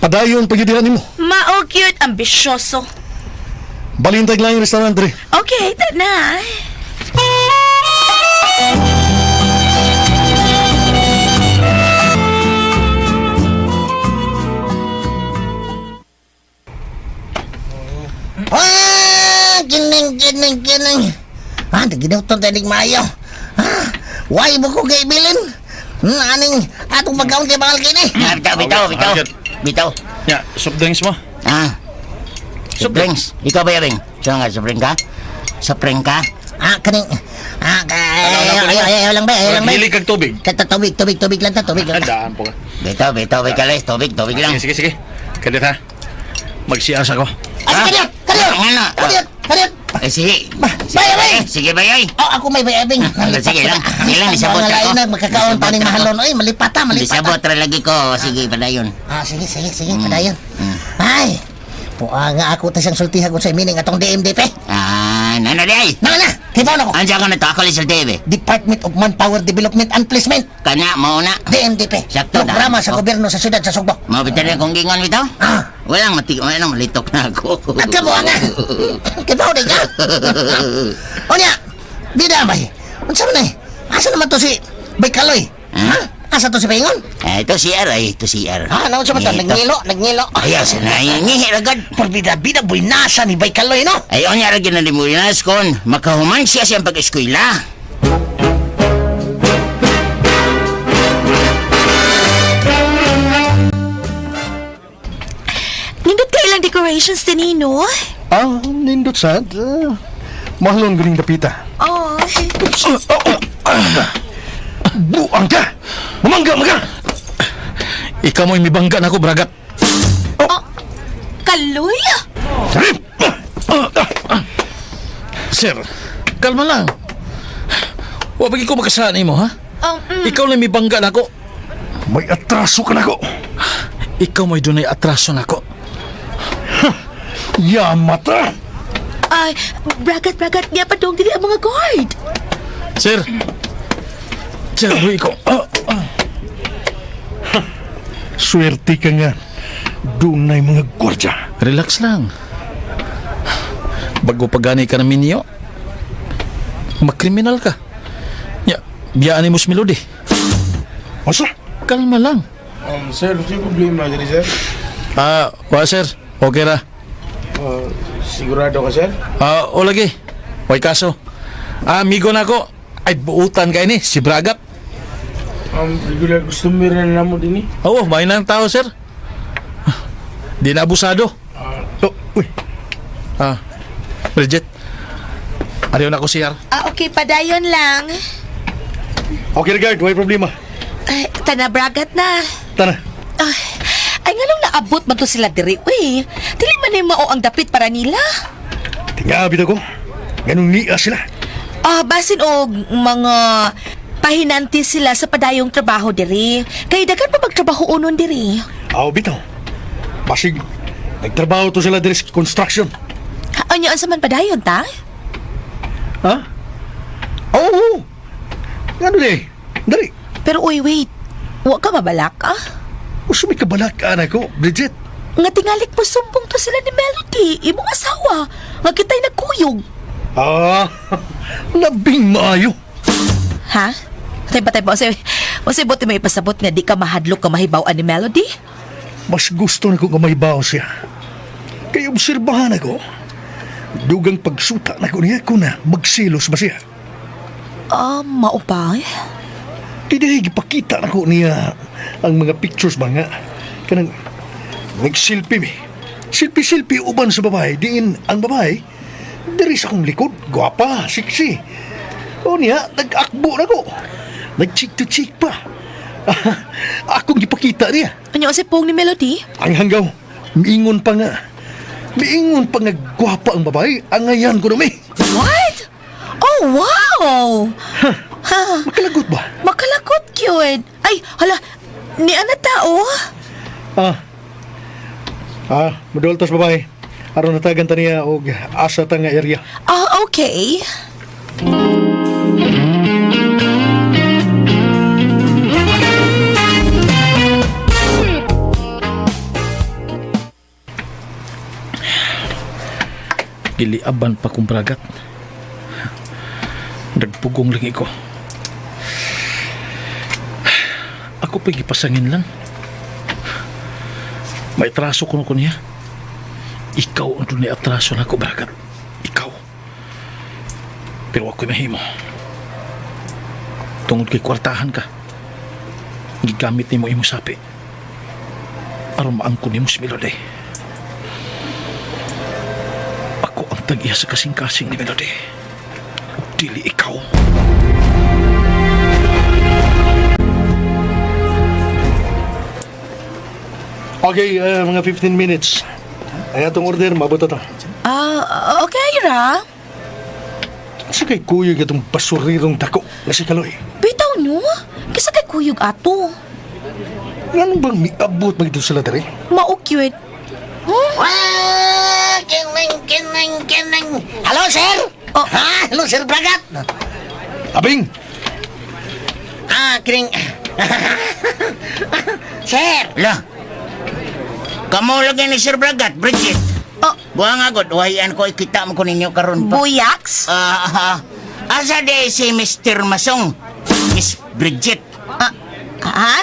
Padayon pag nimo. Mao cute, ambisyoso. Balintag lang yung restaurant re. Okay, ta na. Ah, kining kining kining. Ah, naginuton tayo ning maayo. Ah, why mo ko gaibilin? Aning atong pagkaon kay bakal kini. Ah, bitaw, bitaw, bitaw. Bitaw. Ya, soft drinks mo. Ah. Soft drinks. Ikaw ba, Yabing? Saan nga, soft drink ka? Soft drink ka? Ah, kaning ah, ayaw, ayaw, ayaw lang ba? Ayaw lang ba? Hili kag tubig. Kata tubig, tubig, tubig lang ta, tubig lang. ta. Handaan po ka. Bitaw, bitaw, bitaw, kaloy. Tubig, tubig lang. Sige, sige, sige. Kadit ha. Magsiyas ako. Ah, sige, kadiyot, kadiyot. Ano? Kadiyot, kadiyot. Eh, sige. Bay, bay. Eh, Sige, bayay. Oh, ako may bayabing. Sige lang. Sige lang, isabot Mga ako. lain na magkakaon Isabot taning ako. mahalon. Oy, malipata, malipata. Isabot ra lagi ko. Sige, padayon. Ah, sige, sige, sige, padayon. Ay, puha nga ako ta siyang sultihag kung sa meaning atong DMDP. Ah, nana di ay. Na, na, kibaw na ko. Ansa ko na to, ako lisod TV. Department of Manpower Development and Placement, Kana, mao na. DMDP. Sakto, Programa daan. sa Oh. gobyerno sa siyudad sa Sugbo. Mao bitaw na kong gingon bitaw? Ah. Walang mati, walang malitok na ako. Nagkabuha nga. Kibaw din ka. Onya, bida bay. Unsa man eh? Asa naman to si Bay Kaloy? Ha? Asa to si Paingon? Ah, ito CR ay, ito CR. Ha, naon sa man to? Ito. Nagngilo, nagngilo. Ayaw, sanay. Ngihi ragad. Por bida-bida boy nasa ni Bay Kaloy, no? Ay, onya ra gyud na ni kon makahuman siya siyang pag-eskwela. Nindot kay ilang decorations din no? Ah, nindot sad. Ah, mahalon ganing dapita. Oh. Buang ka! Mamangga maga! Ikaw mo'y mibangga na ako, Bragat. Oh, Kaloy? Sarip! Sir, kalma lang. Wa pagi ko makasaan mo, ha? Ikaw lang mibangga na ako. May atraso ka nako. Ikaw mo'y dunay atraso na ako. Yamata! Ay, bragat, bragat, niya pa dong dili ang mga guard. Sir. Sir, luwi ko. Ah, ah. Swerte ka nga. Dunay mga gwardya. Relax lang. Bago pa gani ka na minyo, makriminal ka. Ya, biyaan ni mo si Melody. Asa? Kalma lang. Sir, ano yung problema dyan, sir? Ah, wa sir. Okay ra. Sigurado ka, sir? Ah, o lagi. Way kaso. Ah, amigo na ako. Ay, buutan kay ni, si Bragat. Regular customer na namo din eh. Oo, may na ang tao, sir. Di na abusado. Oh, uy. Ah, Bridget. Ariyo na ko CR. Ah, okay, padayon lang. Okay, guard, way problema. Ay, tanabragat na. Tara. Ah, ay, nganong naabot man to sila diri, uy. Dili man ni mao ang dapit para nila. Tingabit ako. Ganun niya sila. Ah, basin og mga pahinanti sila sa padayong trabaho diri. Kay daghan pa magtrabaho unon diri. Aw, bitaw. Basig, nagtrabaho to sila diri sa construction. Anyo unsa man padayon ta? Ha? Oo. Ngano di? Dali. Pero uy, wait. Wa ka mabalak ah? Usa may kabalak anak ko, Bridget. Nga tingalik mo sumbong to sila ni Melody, imong asawa. Nga kita'y nagkuyog. Ah, labing maayo. Ha? Tay patay pa, osay buti may ipasabot nga di ka mahadlok ka mahibaw-an ni Melody? Mas gusto na ko nga mahibaw siya. Kay obserbahan ako. Dugang pagsuta na ko niya ko na magsilos ba siya. Ah, mao ba? eh? Di dahil gipakita na ko niya ang mga pictures ba nga. Kanang nagsilpi mi. Silpi-silpi uban sa babae. Diin ang babae. Diri sa akong likod. Gwapa, sexy. O niya, nag-akbo na ko. Nag-cheek to cheek pa. Akong gipakita niya. Ano osay pong ni Melody? Ang hanggaw, miingon pa nga. Miingon pa nga gwapa ang babae. Angayan ko na may. What? Oh, wow! Ha? Makalagot ba? Makalagot yun. Ay, hala, ni ana tao? Ah. Ah, mudol tas babae. Aron natagan ta niya og asa ta nga area. Ah, okay. Giliaban pa kong bragat. Nagpugong lang iko. Ako pa gipasangin lang. May atraso ko ko niya. Ikaw ang tunay atraso na ko, bragat. Ikaw. Pero ako'y mahimo. Tungod kay kwartahan ka. Gigamit nimo imong sapi. Aron maangkon nimo si Melody. Ako ang tag-iya sa kasing-kasing ni Melody. Ug dili ikaw. Okay, mga 15 minutes. Ay atong order, maabot ta. Ah, okay ra. Sa kay kuyog itong basurirong dako na si Kaloy. Bitaw no? Kisa kay kuyog ato. Ngano bang miabot magdito sila diri? Mao cute. Huh? Wah, kining, kining, kining. Hello, sir. Oh. Ha? Hello, Sir Bragat. Abing, Ah, kining. Sir. La. Kamo lagi ni Sir Bragat, Bridget. Oh. Buang agod, wahian ko ikita mo ko ninyo karon pa. Buyaks? Ah, ah, asa di si Mr. Masong? Miss Bridget. Ah, ha?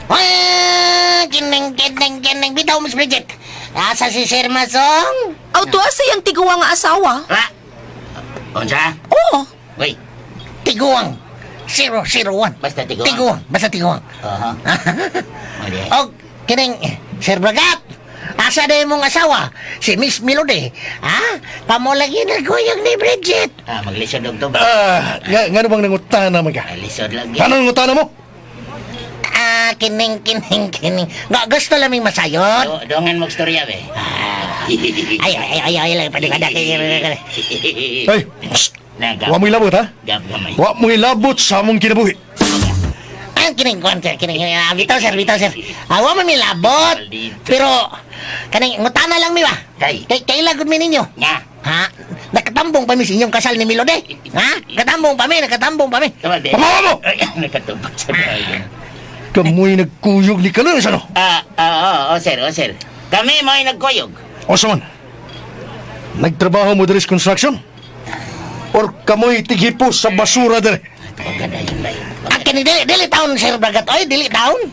Wah, kining, kining, kining. Bitaw, Miss Bridget. Asa si Sir Masong? Aw, tuwa sa iyang tiguang nga asawa. Ah. Unsa? Oo. Wait, Tiguang. 001. Basta tiguang. Tiguang. Basta tiguang. Aha. Mali. Og, kining, Sir Bragat. Asa na imong asawa? Si Miss Melody. Ha? Kamo lagi nagkuyog ni Bridget. Ah, maglisod og to ba? ah, nga, ngano bang nangutana man ka? Ah, lisod lagi. Ngano nangutana mo? Ah, kining, kining, kining. Nga, gusto laming masayod. Dongan magstorya be. Ay, ay, ay, ay, ay, paligada. Ay, psst, Nagap. wa mo ilabot ha? Gap gamay. Wa mo ilabot sa among kinabuhi. Ang kining, kuan, sir, kining. Ah, bitaw, sir, bitaw, sir. Ah, wa man milabot. Pero, kaning, ngutana lang mi ba? Kay. Kay, kaila gud mi ninyo. Nga. Ha? Nakatambong pa mi sa inyong kasal ni Melody. Ha? Nakatambong pa mi, nakatambong pa mi. Tama be. Pamawa mo! Ay, nakatubag sa dayon. Kamoy nagkuyog ni Kaloy sa ano? Ah, ah, oh, oh, sir, oh, sir. Kami mo'y nagkuyog. O sa man? Nagtrabaho mo diri sa construction? Or kamoy tighipo sa basura diri? Tawagan na yun, bay. Ang kini dili dili taon sir Bragat. Oy, dili taon.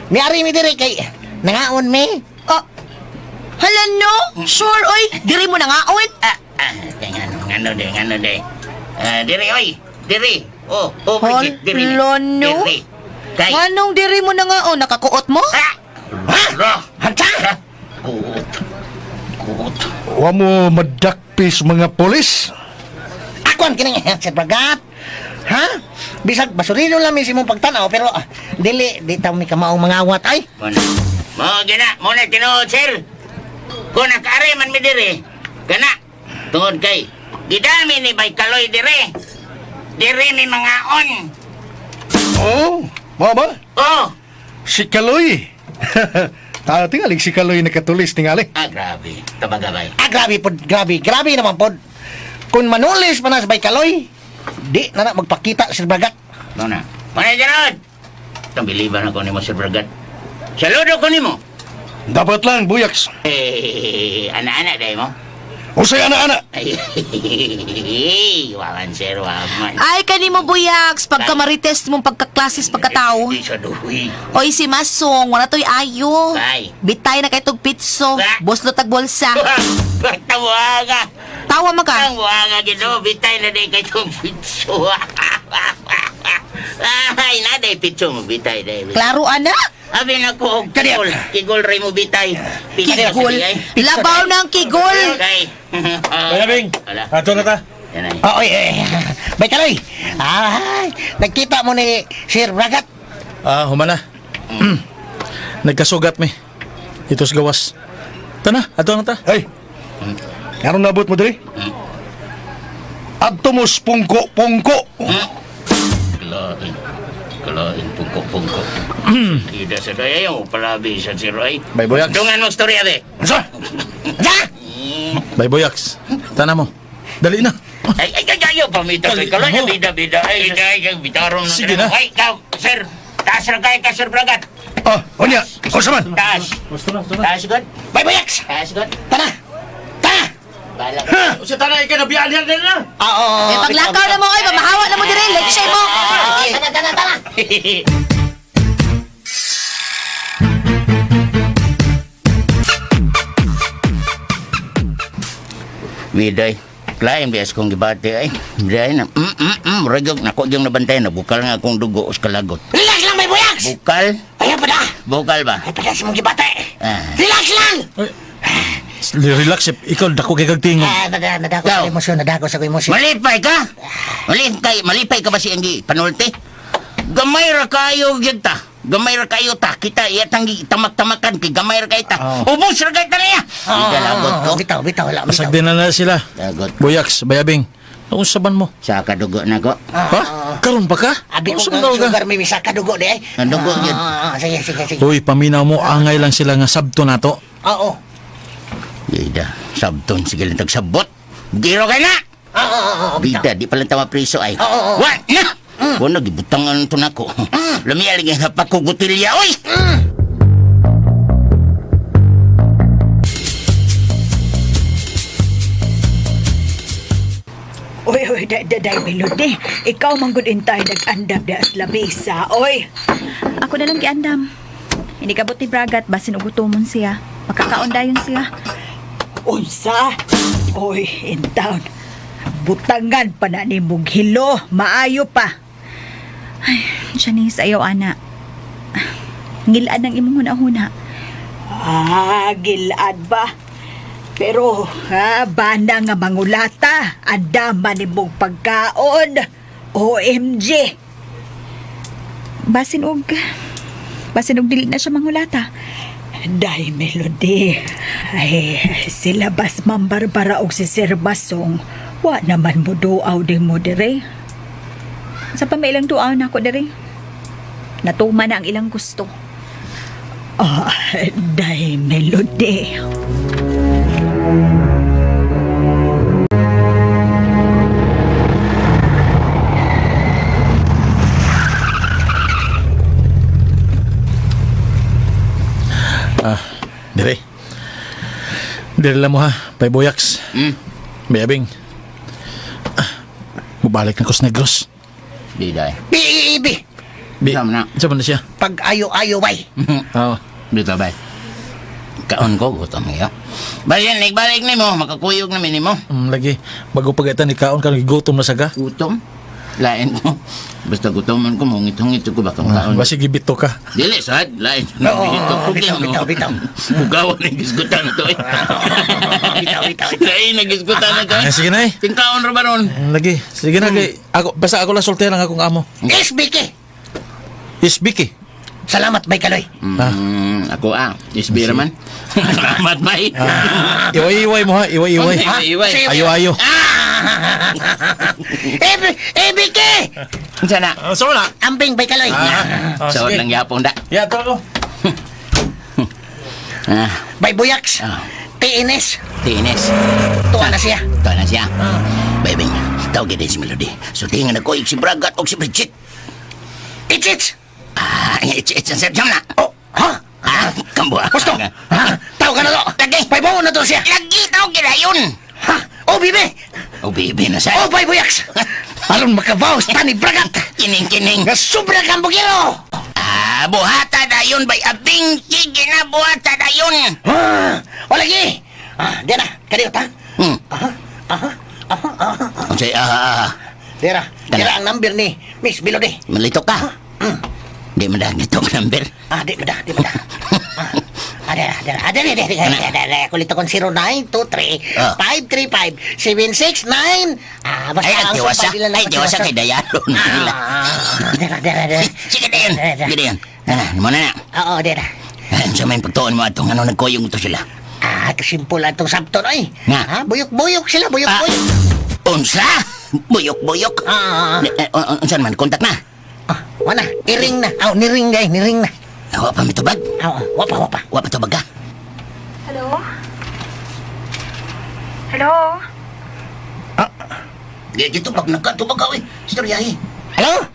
Miari mi diri kay nangaon mi. Ah, hala no? Sure, oy. Diri mo na nga, oy. Ah, ah, kay ngano, ngano de, ngano de. Ah, diri, oy, diri. Oh, oh, Bridget, diri. Hala, no? Diri. Kay. Nganong diri mo na nga, oh, nakakuot mo? Ah! Ha? Ra! Hansa? Kuot. Kuot. Wa mo madakpis mga polis? Ako ang kining Sir Bragat. Ha? Bisag basurino lang mi sa imong pagtanaw pero dili di ta mi kamaong mangawat ay. Mo na. Mo gina, mo na tinuod sir. Kung nakaari man mi dire, gana. Tungod kay gidami ni Bay Kaloy dire. Dire mi mangaon. Oh, mao ba? Oh. Si Kaloy. Tao tingali si Kaloy nakatulis tingali. Ah, grabe. Tabaga bay. Ah, grabe pod, grabe, grabe naman pod. Kung manulis pa na sa Baykaloy, di na na magpakita Sir Bragat. Mo na. Mo na tinuod. Itong biliban ako nimo Sir Bragat. Saludo ko nimo. Dapat lang, Buyaks. Eh, ana-ana dahil mo. Usay ana-ana. Ay, waman sir, waman. Ay, kanimo buyaks, pagka marites mong pagkaklasis pagkatao. Di sa duwi. Oy, si Masong, wala to'y ayo. Ay. Bitay na kay tog pitso, Ah. boslo tag bulsa. Tawaga. Tawa man ka. Ang waga gino, bitay na day kay tong pitso. Ay, na day pitso mo, bitay day. Klaro ana. Abi na ko, kigol. Kigol rin mo bitay. Pitso Kigol. sige, ay. Labaw ng kigol. Okay. Bayabing, Ala. ato na ta. Yan ay. Oo, eh, Baykaloy. Ay, nagkita mo ni Sir Bragat. Ah, humana. Nagkasugat mi. Ito sa gawas. Tana, ato na ta. Hey. Karon nabot mo diri? Adto mo pungko-pungko. Kalain. Kalain, pungko-pungko. Ida sa daya yung palabi sa si Roy. Bay Boyax. Dungan mo storya, be. Unsa? Unsa? Bay Boyax. Tana mo. Dali na. Ay, ay, ay, ayaw, pamita Dali kay Kaloy. mo. Bida, bida. Ay, ay, ay, bitarong na. Sige na. Ay, ikaw, sir. Taas na kayo ka, Sir Bragat. Ah, unya. Unsa man? Taas. Taas, God. Bay Boyaks. Taas, God. Tana. Tana. Bala ka. Usa tana ikaw nabiyaan na na. Ah, oo. Eh, paglakaw na mo, oy, pamahawa na mo dire, leksay mo. Tana, tana, tana. Biday. Klain bias kong gibati ay. Biday na. Ragog nako yung nabantay na bukal nga akong dugo us kalagot. Relax lang, Bay Boyaks. Bukal? Ayaw pa na. Bukal ba? Ay, pa na sa mong gibate. Ah. Relax lang. Relax, eh. Ikaw dako kay kag tingog. Ah, nadako Ikaw. sa emosyon, nadako sa emosyon. Malipay ka? Malipay, malipay ka ba si Anggi Panulte? Gamay ra kayo gyud ta. Gamay ra kayo ta. Kita iya tanggi tamak-tamakan kay gamay ra kayo ta. Oh. Ubos ra kayo ta niya. Ida lagot ko. Ah, Bitaw, bitaw, wala, bitaw. Basag din na na sila. Lagot. Boyax, Bayabing. Unsa ban mo? Sa kadugo na ko. Ha? Karon pa ka? Abi ko Unsa man kang daw ka? sugar may misaka dugo di ay. Ang dugo yun. Ah, sige, sige, sige. Uy, paminaw mo angay lang sila nga sabto nato. Oo. Ida, sabton sige lang tagsabot. Giro kay na. Oo, oo, oo, bitaw. Bida, di pala tama priso ay. Oo, oo. Wa na! Wala, gibutangan to nako. Lamiya lagi nga pa ko butilya, oy! Oy, oy, day, day, day, Melody. Ikaw man gud intay nag-andam di as lamesa, oy. Ako na lang giandam. Inikabot ni Bragat basin og gutomon siya. Makakaon dayon siya. Unsa? Oy, in town. Butangan pa na ni mong hilo. Maayo pa. Janice, ayaw ana. Ngilad ang imong hunahuna. Ah, gilad ba? Pero, ha, bana nga mangulata. Andama ni mong pagkaon. OMG. Basin og basin og dili na siya mangulata. Day, Melody. Ay, sila bas Ma'am Barbara og si Sir Basong. Wa naman mo duaw din mo dire. Sa pamailang duaw na ako diri. Natuma na ang ilang gusto. Ah, day, Melody. Ah, dire. Dire lang mo ha, Bay Boyax. Bayabing. Ah, mubalik na ko sa Negros. Bida eh. Bi, bi, bi. Bi, Saan na? Saan na siya? Pag ayo-ayo, bay. Oo. Dito ba? Kaon ko, gutom niyo. Balik, balik ni mo, makakuyog na ni mo. Lagi, bago pagkaitan ni kaon ka, gutom na saga. Gutom? Lain ko. Basta gutomon ko, hungit-hungit ko baka makaon. Basi gibito ka. Dili, sad. Lain. Oo, Bito ko, bitaw, no? bitaw, bitaw. Bugawan ang gisgutan na to eh. Bitaw, bitaw. Lain ang gisgutan na to eh. Ah, sige na eh. Tingkaon ra ba ron? Lagi. Sige na kay ako basta ako lang sultihan ang akong amo. SBK. Is Vicky. Salamat, Bay Kaloy. Ako ah. SB raman. Salamat, bay. Iway-iway mo ha, iway-iway. Iway-iway. Ayo-ayo. ABK! Unsa na? So na. Ambing, Bay Kaloy. Ah, Sa sige. lang yapon da. Ya, to ako. Ah, Bay Buyaks. Ah. TNS. TNS. Tuwa na siya. Tuwa na siya. Bay, bay. Tawag din si Melody. So tingnan ako si Bragat o si Bridget. It's. Ah, it's ang sir Jam na. Oh, ha? Ah, kambuha. Gusto? Ha? Tawag ka na to. Lagi. Bay na to siya. Lagi tawag gila yun. Ha? Oh, bibi. O bibi na sa. Oh, Bay Buyaks. Aron makabaw sa ni Bragat. Kining-kining. Nga sobra kang bugiro. Ah, buhata na yun bay abing. Sige na, buhata na yun. Ha? O lagi. Ah, di na. Kadiyot, ha? Hmm. Aha. Aha. Aha. Aha. Unsay, ah. Dira. Dira ang number ni Miss Melody. Malito ka. Di man dahil itong number. Ah, di ba da, di ba da. Ah, dira, dira. Ah, dira, dira, dira, dira, dira. Kulit akong 0923 535 769. Ah, basta Ay, ang ang tiwasa. sumpah nila Ay, tiwasa kay Dayalon. Ah, dira, dira, dira. Sige na yun. Dira, dira. Sige na yun. Ano, mo na na. Oo, dira. Ay, sa may pagtuon mo atong ano, nagkuyong to sila. Ah, simple lang itong sabton, oy. Nga. Ah, buyok-buyok sila, buyok-buyok. Unsa? Buyok-buyok. Ah, Eh, unsan man, kontak na. ah, wala, iring na. Aw, niring na, niring na. Wa pa mitubag. Aw, wapa, wapa. Wa pa tubag ka. Hello? Hello? Di dito pag nagkatubag ka, oy. Istoryahe. Hello?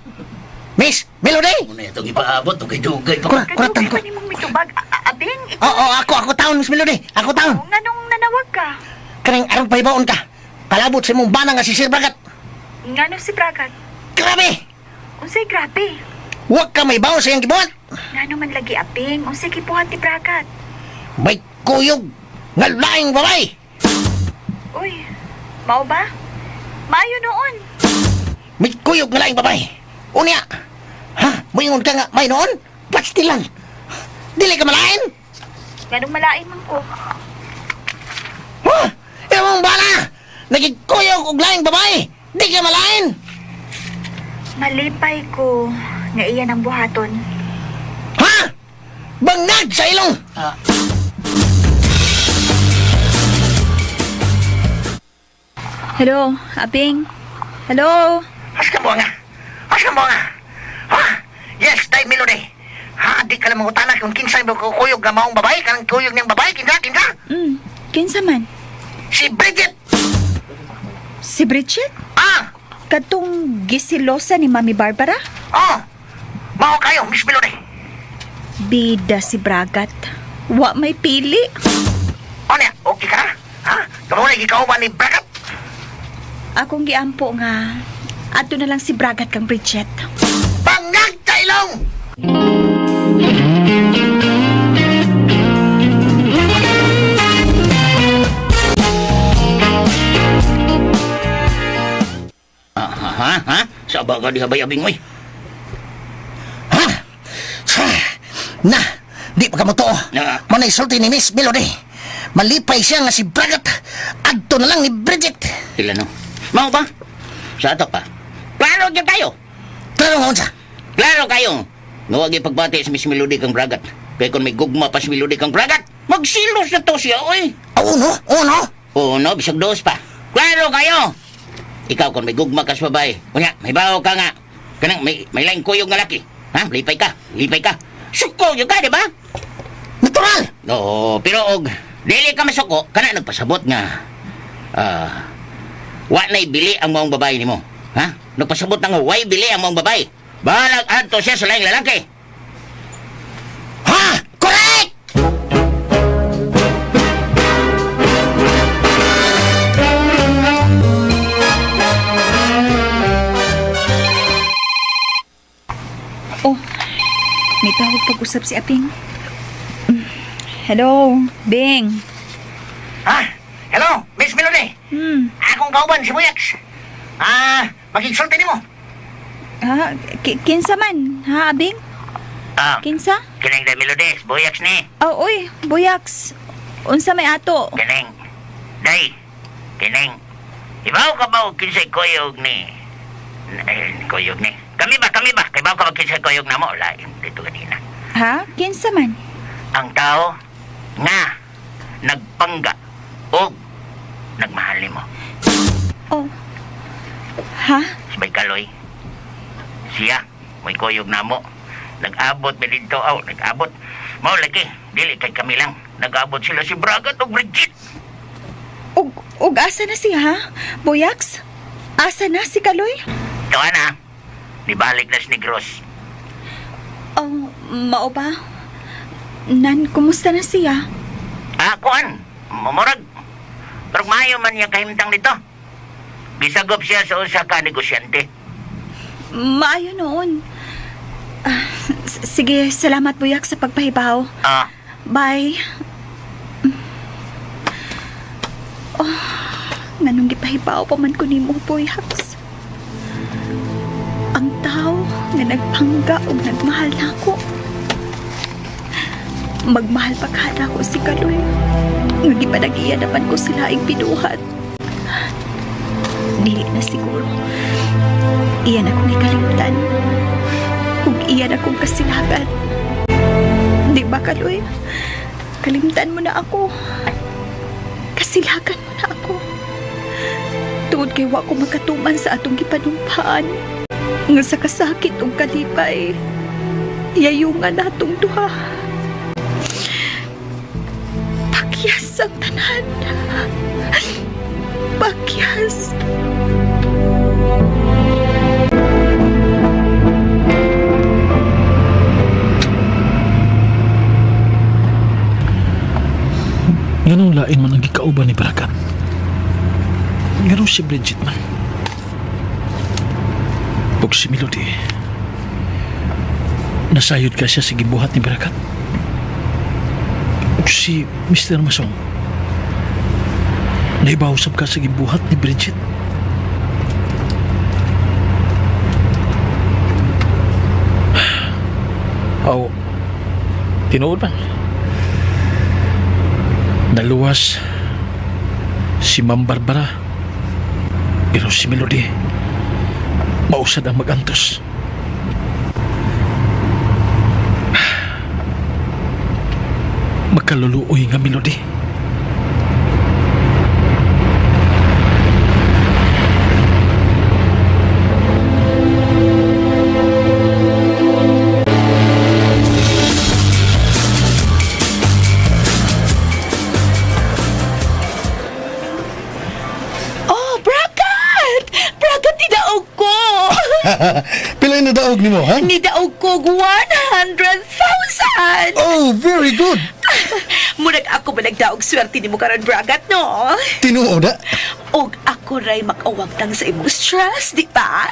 Miss Melody? Muna itong ipaabot, okay, dugay pa. Kura, kuratan Kadugay ko. pa nimong mitubag. Abing, ikaw. Oo, ako taon, Miss Melody. Ako taon. Nganong nanawag ka? Kanang arang pahibaon ka. Kalabot sa imong bana nga si Sir Bragat. Ngano si Bragat? Grabe! Unsay grabe? Huwag ka may baon sa iyang gibuhat. Ngano man lagi Abing? Unsay gibuhat ni Bragat? May kuyog nga laing babae. Uy, mao ba? Maayo noon. May kuyog nga laing babae. Unya. Ha? Muingon ka nga may noon? Pastilan. Dili ka malain? Nganong malain man ko. Ha? Imong bana! Nagikuyog og laing babae. Di ka malain. Malipay ko nga iyan ang buhaton. Ha? Bangag sa ilong! Hello, Abing. Hello. As ka mo nga. As ka mo nga. Ha? Yes, day Melody. Ha, di ka lang mangutana kung kinsay mo kuyog nga maong babae, kanang kuyog niyang babae, kinsa, kinsa? Kinsa man? Si Bridget! Si Bridget? Ah! Katong gisilosa ni Mami Barbara? Oh! Mao kayo, Miss Melody. Bida si Bragat. Wa may pili. O niya, okay ka na? Ha? Kamu na gikauban ni Bragat? Akong giampo nga adto na lang si Bragat kang Bridget. Bangag sa ilong! Ah, ha, ha? Sa baga di habay abing, oy. Ha? Na, di pa ka mo tuo. Na. Manay sulti ni Miss Melody. Malipay siya nga si Bragat. Adto na lang ni Bridget. Sila no. Mao ba? Sa ato pa. Klaro dyan tayo. Klaro nga unsa. Klaro kayo. Nga wag ipagbati si Miss Melody kang Bragat. Kaya kung may gugma pa si Melody kang Bragat, magsilos na to siya, oy. Oh, no, oh, no. Oo, no, bisag dos pa. Klaro kayo. Ikaw kung may gugma ka sa babae, unya, may bawo ka nga. Kanang may laing kuyog nga laki. Ha? Lipay ka, lipay ka. Suko yun ka, di ba? Natural. Oo, pero og dili ka masuko, kana nagpasabot nga. Ah, wa na'y bili ang maong babae nimo. Ha? Nagpasabot na nga way bili ang maong babae. Balag adto siya sa laing lalaki. Ha? Correct! Oh, may tawag pag-usap si Aping. Hello, Bing. Ha? Hello, Miss Melody. Akong kauban si Buyaks. Ah, makigsulti nimo. Ha? Kinsa man? Ha, Abing? Ah, Kinsa? kining Day Melody, Boyax ni. Oh, uy, Boyax. Unsa may ato? Kining. Day, kining. Ibaw ka ba og kinsay kuyog ni? Eh, kuyog ni. Kami ba, kami ba? Kay ka ba kinsay kuyog na mo? Lain dito kanina. Ha? Kinsa man? Ang tao nga nagpangga og nagmahal nimo. Oh. Ha? Sabay kaloy. Siya, may kuyog na mo. Nag-abot mi dito, aw, nag-abot. Mao lagi, dili kay kami lang. Nag-abot sila si Bragat og Bridget. Ug asa na siya, ha? Boyax? Asa na si Kaloy? Tawa na, nibalik na si Negros. Oh, mao ba? Nan, kumusta na siya? Ah, kuan, murag. Pero maayo man niya kahimtang dito. Gisagop siya sa usa ka negosyante. Maayo noon. Ah, sige, salamat Boyax sa pagpahibaw. Ah, Bye. Oh, nganong gipahibaw pa man ko nimo, Boyax. Ang tao nga nagpangga og nagmahal nako. Magmahal pa kada ko si Kaloy. Nga gipanagiya naman ko sila ang binuhat. Dili na siguro. Iyan akong ikalimtan. Ug iyan akong kasilagan. Di ba, Kaloy? Kalimtan mo na ako. Kasilagan mo na ako. Tungod kay wa ko makatuman sa atong gipanumpaan. Nga sa kasakit ug kalipay, yayungan natong duha. Pakyas ang tanan. Pakyas. Nganong lain man ang gikauban ni Barakat? Nganong si Bridget man? Ug si Melody. Nasayod ka siya sa gibuhat ni Barakat? Ug si Mr. Masong. Naibaw ka sa gibuhat ni Bridget? Aw, tinuod man. Naluwas si Ma'am Barbara. Pero si Melody, mausad ang magantos. Magkaluluoy nga Melody. Oh, Bragat! Bragat, nidaog ko! Pila na daog nimo, ha? Nidaog ko 100,000! Oh, very good. Murag ako ba nagdaog swerte nimo karon Bragat, no? Tinuod na. Og ako ray makawagtang sa imong stress, di ba?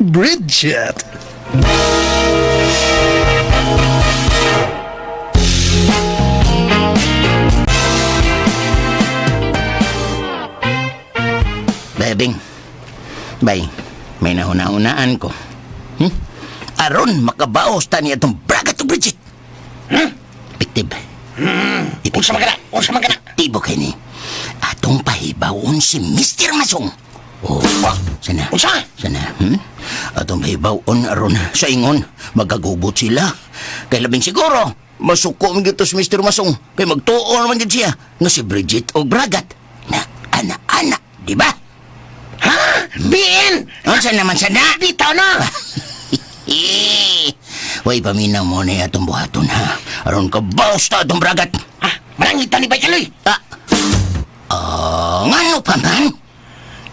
Bridget. Bebing, bay, may nahuna-hunaan ko. Aron makabaos ta niya itong Bragat o Bridget. Piktib. Unsa man kana? Unsa man kana? Tibo kay ni. Atong pahibawon si Mr. Masong. Oh, sana. Unsa? Sana, Atong pahibawon aron sa ingon magagubot sila. Kay labing siguro, masuko man gyud to si Mr. Masong. Kay magtuo naman gyud siya nga si Bridget og Bragat. Na ana-ana, di ba? Ha? Bien! Unsa naman sana? Bitaw na! Eh, Way paminaw mo na atong buhaton ha. Aron ka baos ta atong Bragat. Ha? Malangitan ni Bay Kaloy. Ah, ah, ngano pa man?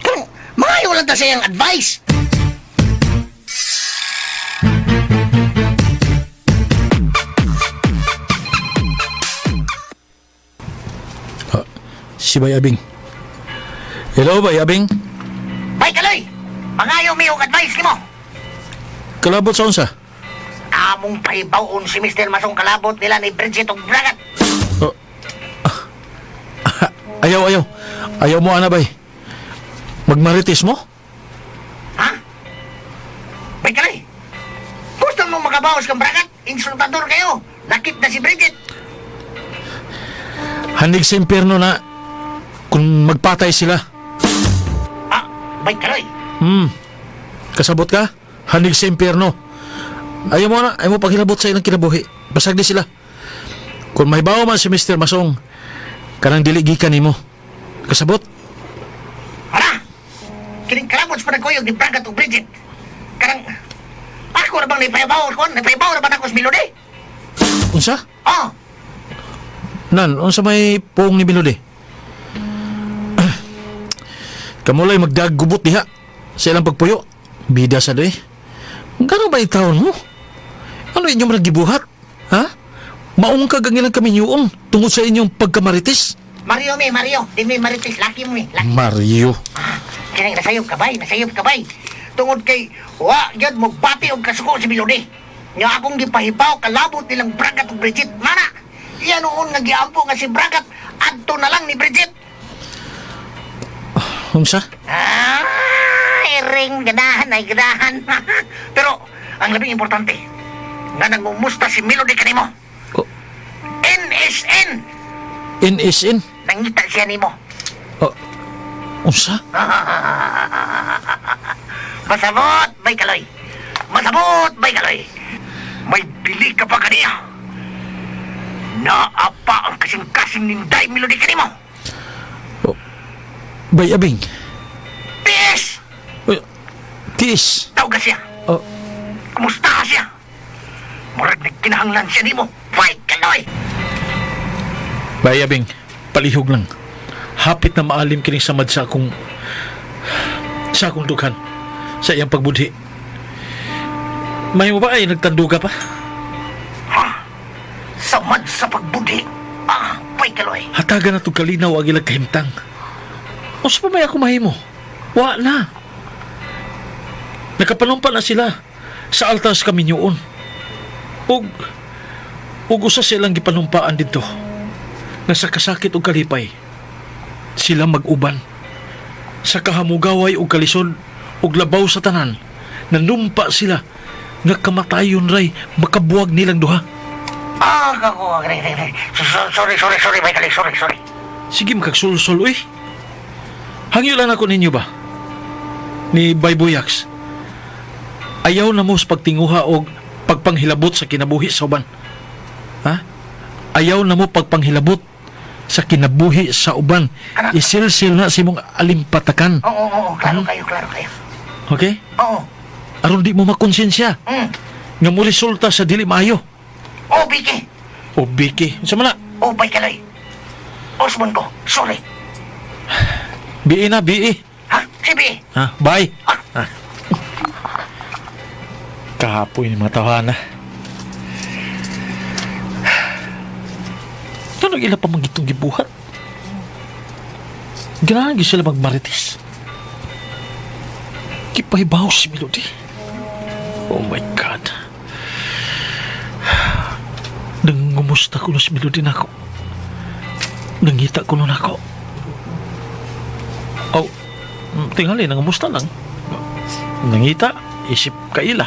Karon, maayo lang ta sa iyang advice. Si Bay Abing. Hello, Bay Abing. Bay Kaloy, mangayo mi og advice nimo. Kalabot sa unsa? Among pahibawon si Mr. Masong kalabot nila ni Bridget og Bragat. Oh. Ayaw, ayaw. Ayaw mo, ana, bay. Magmarites mo? Ha? Bay Kaloy, gusto mo makabawas kang bragat? Insultador kayo. Lakip na si Bridget. Hanig sa impyerno na kung magpatay sila. Ah, Bay Kaloy. Kasabot ka? Hanig sa impyerno. Ayaw mo na, ayaw mo paghilabot sa ilang kinabuhi. Basag di sila. Kung mahibaw man si Mr. Masong, kanang dili gikan nimo. Kasabot? Ara! Kining kalabot sa panagkuyog ni Bragat ug Bridget. Kanang, ako na bang naipayabaw kon? Naipayabaw na ba na ako sa Melody? Unsa? Oh, Nan, unsa may puong ni Melody? Kamulay magdaggubot diha sa ilang pagpuyo. Bida sa doy. Gano ba itawon mo? Ano inyong nagibuhat? Ha? Maungkag ang ilang kaminyuon tungod sa inyong pagkamaritis? Mario mi, Mario. Di mi maritis, laki mo mi. Laki. Mario. Kining nasayop ka bay, nasayop ka bay. Tungod kay, wa, gyud mo bati og kasuko si Melody. Nga akong gipahibaw kalabot nilang Bragat ug Bridget. Mana, iya noon nga giampo nga si Bragat, adto na lang ni Bridget. Unsa? Ah, iring, ganahan ay ganahan. Pero, ang labing importante, nga nangumusta si Melody kanimo. Oh. NSN! NSN? Nangita siya nimo. Oh. Unsa? Masabot, bay kaloy. Masabot, bay kaloy. May bili ka pa kaniya. Naapa ang kasing-kasing ninday Melody kanimo. Bay abing. Tiis! Uy, Tiis. Tawag siya. Oh. Kumusta ka siya? Murag nagkinahanglan siya nimo. Bay kaloy! Bay abing. Palihog lang. Hapit na maalim kining samad sa akong dughan sa iyang pagbudhi. May mo ba ay nagtanduga pa? Samad sa pagbudhi. Ah, bay kaloy. Hatagan na itong kalinaw ang ilang kahimtang. Unsa pa may ako mahimo? Wa na. Nakapanumpa na sila sa altar sa kaminyoon. Ug ug usa silang gipanumpaan didto nga sa kasakit ug kalipay sila mag-uban sa kahamugaway ug kalisod ug labaw sa tanan nanumpa sila nga kamatayon ray makabuwag nilang duha. Ah, kako. Sorry, sorry, sorry, bay kaloy. Sorry, sorry. Sige, makagsulsul, uy. Hangyo lang ako ninyo ba? Ni Bay Buyaks. Ayaw na mo sa pagtinguha o pagpanghilabot sa kinabuhi sa uban. Ha? Ayaw na mo pagpanghilabot sa kinabuhi sa uban. Isilsil na sa imong alimpatakan. Oo, oo, oo. Klaro kayo, klaro kayo. Okay? Oo. Aron di mo makonsensya nga mo resulta sa dili maayo. Oh, Vicky. O Biki, unsa man na? Oh, bay kaloy. Osmond ko. Sorry. BE na, BE. Ha? Sige. Ha? Bye. Ah. Kahapoy ni mga tawhana. Tanong ila pa magitong gibuhat. Ganahan gyud sila magmarites. Kipahibaw si Melody. Oh my God. Nangumusta ko na si Melody nako. Nangita ko nun ako. Oh, tingali, nangumusta lang. Nangita, isip kaila.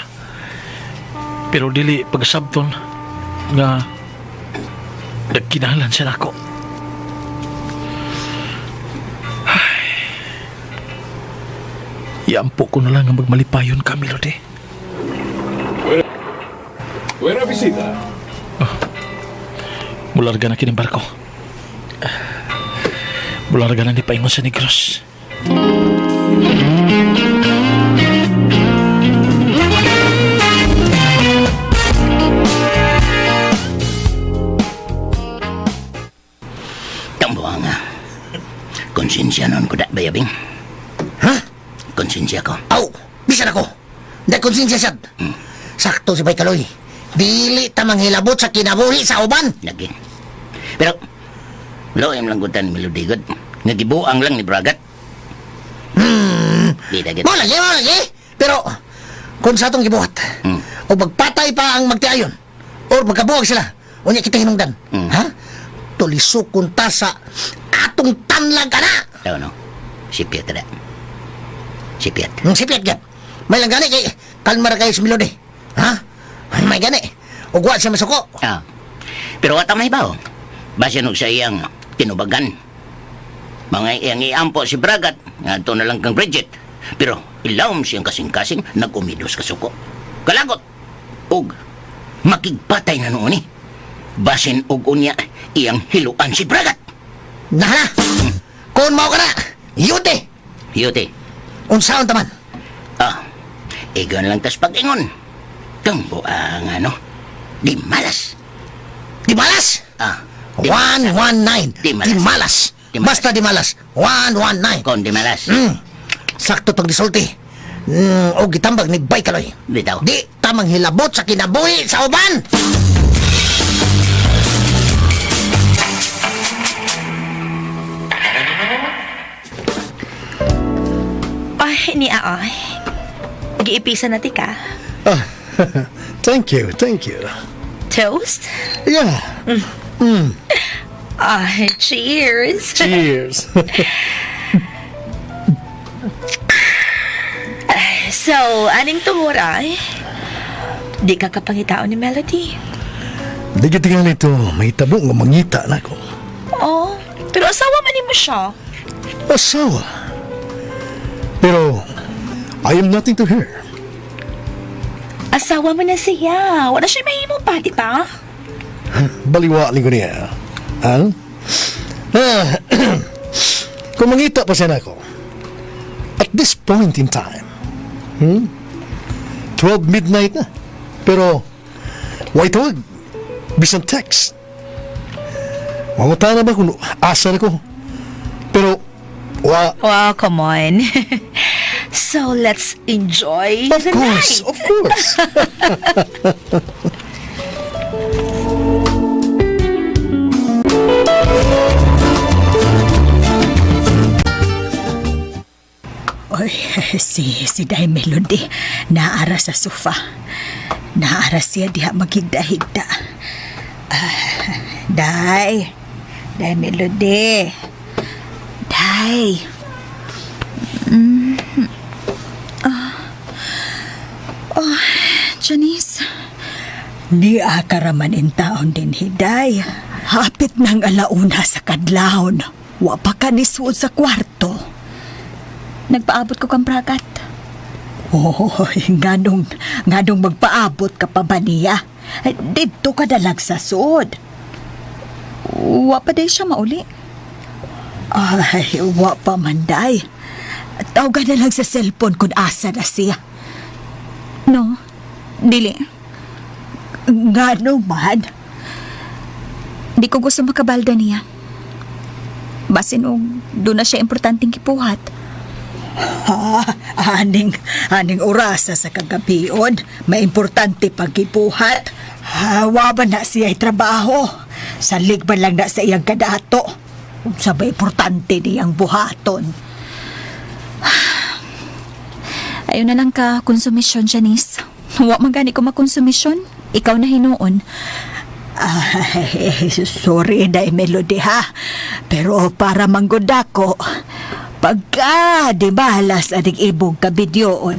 Pero dili pagsabton nga nagkinahanglan siya nako. Ay. Iampo ko na lang ang magmalipayon ka, Melody. Buena bisita. Mularga na kining barko. Mularga na ni paingon sa Negros. Tambuha nga. Konsensya noon ko da, bayabing. Ha? Konsensya ko. Aw, bisan ako. Dahil konsensya sad. Sakto si Bay Kaloy. Dili ta manghilabot sa kinabuhi sa uban. Lagi. Pero, loem lang gutan ni Melody God. Nga gibuang lang ni Bragat. Di na gid. Mo lagi, mo lagi. Pero, kung sa atong gibuhat, o magpatay pa ang magtiayon, or magkabuwag sila, unya kita hinungdan. Ha? Tulisukon ta sa atong tanlag ana. Tao no. Sipyat na. Sipyat. Nung sipyat gyud. May lang gani kay kalma ra kayo si Melody. Ha? May gani. Ug wa siya masuko. Ah. Pero wa ta mahibaw. Basin og sa iyang tinubagan. Mga iyang iampo si Bragat, ngadto na lang kang Bridget. Pero ilawom siyang kasing-kasing nag-umidos kasuko. Kalagot! Og makigpatay na noon eh. Basin og unya iyang hiluan si Bragat. Nahala. Kung mao ka na, yute. Yute. Unsaon ta man? Ah, igon lang tas pag-ingon. Kang buang ano, di malas. Di malas? Ah, 119. Di malas. Di malas. Di malas. Basta di malas. 119. Kon di malas. Sakto tong gisulti. Og gitambag ni Bay Kaloy. Bitaw. Di tamang hilabot sa kinabuhi sa uban. Ay, ni ay. Giipisa na ti ka. Ah, thank you, thank you. Toast? Yeah. Ay, cheers. Cheers. So, aning tungura ay? Di ka kapangitaon ni Melody. Di kita nga nito, may tabo nga mangita na ko. Oh, pero asawa man nimo siya. Asawa. Pero, I am nothing to her. Asawa mo na siya. Wala siya mahimo pa, di ba? Baliwa ko niya. Ha? Ah, kung mangita pa siya nako, at this point in time, 12 midnight na. Pero, why tawag? Bisan text. Manguta na ba kung asa na ko? Pero, wa, Wow, come on. So, let's enjoy of the course, night. of course. Oy, si Day Melody, naara sa sofa. Naara siya diha maghigda-higda. Ah, Day, Day Melody. Day. Janice, Ni akaraman in taon din hiday. Hapit ng alauna sa kadlawon. Wa pa ka nisuod sa kwarto. Nagpaabot ko kang Bragat. Oh, nganong magpaabot ka pa ba niya? Ay, didto ka na lang sa suod. Wa pa day siya mauli. Ay, wa pa man, day. Tawagan na lang sa cellphone kung asa na siya. No, dili. Ngano man? Di ko gusto makabalda niya. Basin og doon na siya importanteng kipuhat. Ha, aning orasa sa kagabion, maimportante pagkipuhat. Ha, wa ba na siya trabaho? Salig ba lang na sa iyang kadato? Unsa ba importante niyang buhaton? Ayaw na lang ka konsumisyon, Janice. Wa man gani ko makonsumisyon. Ikaw na hinuon. Ay, sorry na Melody ha. Pero para manggod ako, pagka di balas aning ibong kabidyoon,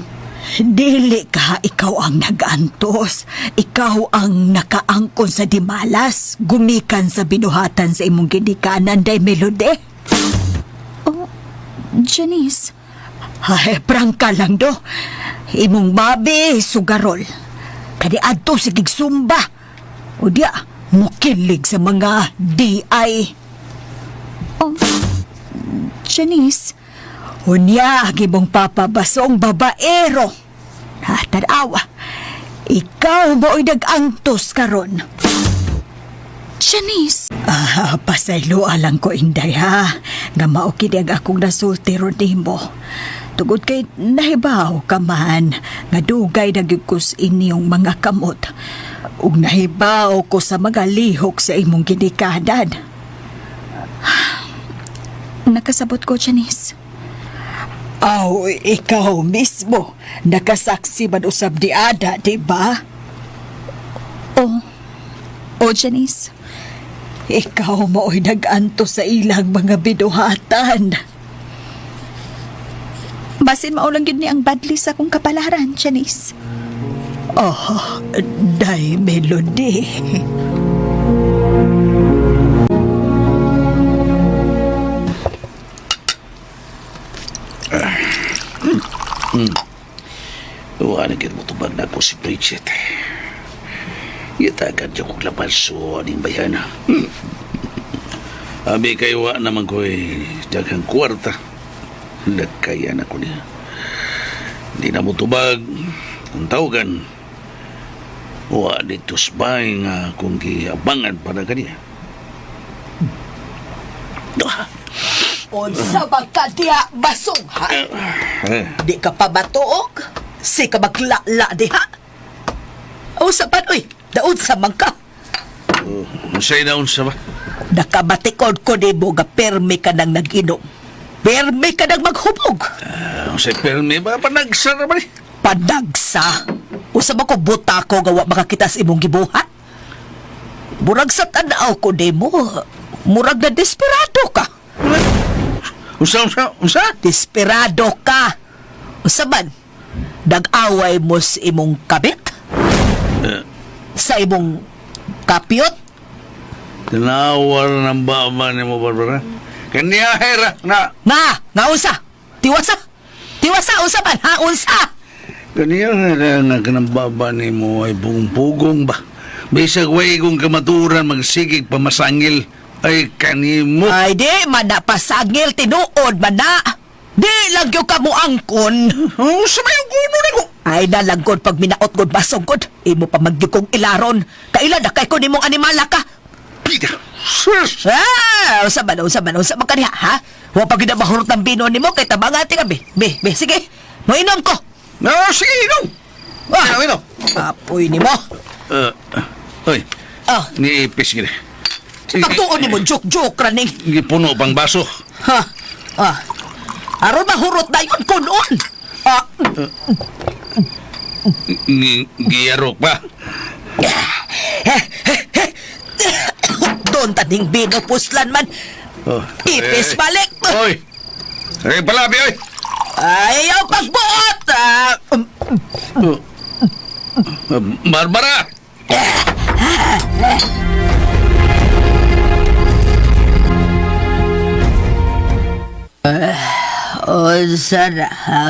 dili ka ikaw ang nag-antos. Ikaw ang nakaangkon sa dimalas. Gumikan sa binuhatan sa imong ginikanan, day Melody. Oh, Janice. Ay, prangka lang do. Imong mabi, sugarol. Kani adto sige sumba. O diya, mukilig sa mga DI. Oh, Janice. Unya, ang imong papabasong babaero. Ha, tanawa. Ikaw mo'y nag-angtos karon. Janice. Ah, pasaylo alang ko, Inday, ha? Nga mao kini ang akong nasulti ron nimo. Tugod kay nahibaw ka man, nga dugay na gyud ko sa inyong mga kamot. Ug nahibaw ko sa mga lihok sa imong ginikanan. Nakasabot ko, Janice. Aw, ikaw mismo, nakasaksi man usab ni Ada, di ba? Oh. Oh, Janice. Ikaw mo'y nag-anto sa ilang mga binuhatan. Basin mao lang gyud ni ang badli sa akong kapalaran, Janice. Oh, Day Melody. Wala na mo tubag na ako si Bridget. Itagan siya kong laban so aning bayana. Abi kay wa naman ko'y daghang kwarta. Nagkaya na ko niya. Hindi na mo tubag. Ang tawagan. Wa dito sa bahay nga kung giabangan para kaniya. Unsa ba ka diha, basong, ha? Eh, Di ka pa batuog? Si ka maglala diha? Usapan, uy, daod sa man ka. Unsay na unsa ba? Nakabatikod ko ni mo nga permi ka nang nag-inom. Permi ka nang maghubog. Unsay permi ba? Panagsara ba ni? Panagsa. Usa ba ko buta ko nga wa makakita sa imong gibuhat? Murag sa tanaw ko nimo, murag na desperado ka. Unsa, unsa, unsa? Desperado ka. Usa man, nag-away mo sa imong kabit? Sa imong kapiyot? Tinawar ng baba ni mo, Barbara. Kaniya hera na. Nga, nga unsa? Tiwasa? Tiwasa unsa man ha unsa? Kaniya hera nga kanang baba ni mo ay pugong-pugong ba? Bisag way kong kamaturan magsigig pamasangil ay kanimo. Ay di man na pasangil tinuod man na. Di lang gyud ka mo angkon. Oh, sa may guno na ko. Ay nalangkod pag minaot gud basong gud. Imo pa magyud kong ilaron. Kailan na kay ko nimong animala ka? Pita. Sus! Ah, unsa man unsa man unsa man kaniha ha? Wa pa gyud na mahurot ang bino nimo kay tabangati ka be. Be, be sige. Moinom ko. No, sige, inom. Ah, Inom, inom. Apoy nimo. Oy, Ah, niipis gini. pagtuon nimo joke-joke ra ning. Gipuno pang baso. Ha. Ah. Aron mahurot na yun kunon. Ah, Giyarok pa. doon taning bino puslan man. Oh. Ipis Eh, balik. Oy! Ay, palabi, oy! Ayaw pagbuot. Ah, Oh. Barbara! Unsa na, ha?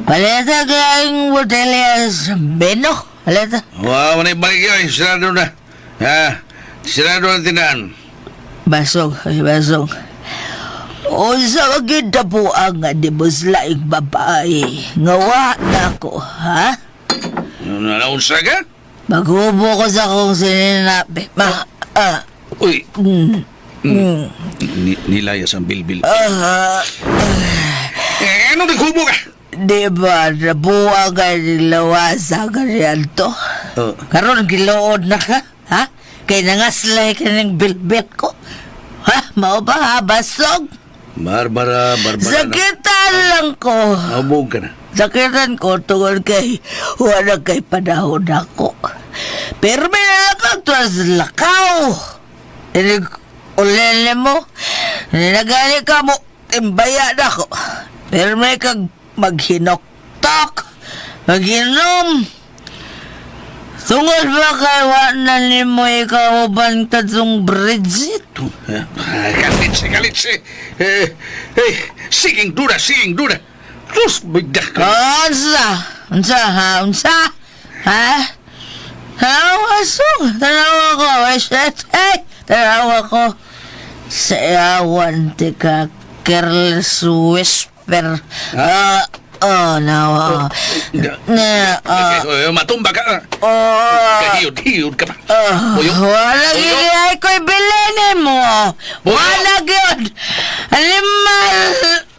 Paleta kayong botelya sa beno. Paleta. Wow, manay balik yun. Sirado na. Ha? Sirado na tindahan. Basong, ay, basong. Unsa wa gyud na po ang nga di mo laing babae. Nga wa na ko, ha? Naunsa ka? Maghubo ko sa akong sininabi. Ma, ah, Uy. mm, Nilayas ang bilbil. ah, Eh, ano naghubo ka? di ba nabuang ka nilawasa ka riyanto? Oh. Karon gilood na ka, ha? Kay nangaslay ka ng bilbil ko. Ha? Mao ba ha? Basog? Barbara, Barbara. Sakitan lang ko. Naubog ka na. Sakitan ko tungod kay wala kay panahon ako. Pero may nalakang tuwas lakaw. Inig ulele mo. Nagani ka mo. Imbaya na ako. Pero may kag maghinoktok. Maginom. Tungod ba kay wa na nimo ikaw uban kadtong Bridget? Kalitsi, kalitsi. Eh, eh, siging dura, siging dura. Sus, bigda ka. Unsa? Unsa ha? Unsa? Ha? Tanawa sung. Tanawa ko. Eh, shit. Eh, tanawa ko. Sa iawan ti ka careless whisper. Ah, oh, nawa. Na, ah, Eh, matumba ka. oh, Kahiyod-hiyod ka pa. ah, Puyo. wala Puyo. gyud ay ko'y bilinin mo. Puyo. Wala gyud. Animal.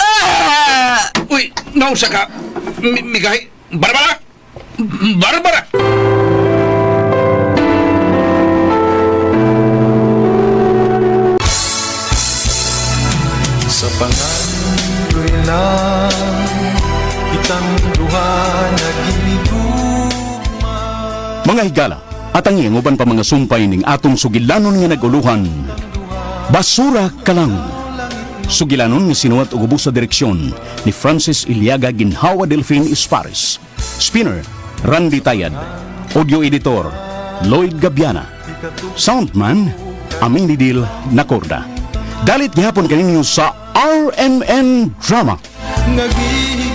Ah! Uy, nausa ka. Migay. Barbara! Barbara! Sa pangandoy lang Kitang duha naghinigugma Mga higala, at ang iyang uban pa mga sumpay ning atong sugilanon nga naguluhan. Basura ka lang. Sugilanon nga sinuwat ug ubos sa direksyon ni Francis Iliaga Ginhawa Delphine Esparis. Spinner, Randy Tayad. Audio editor, Lloyd Gabiana. Soundman, Aminidil Nacorda. Dalit gihapon kaninyo sa RMN Drama. Naging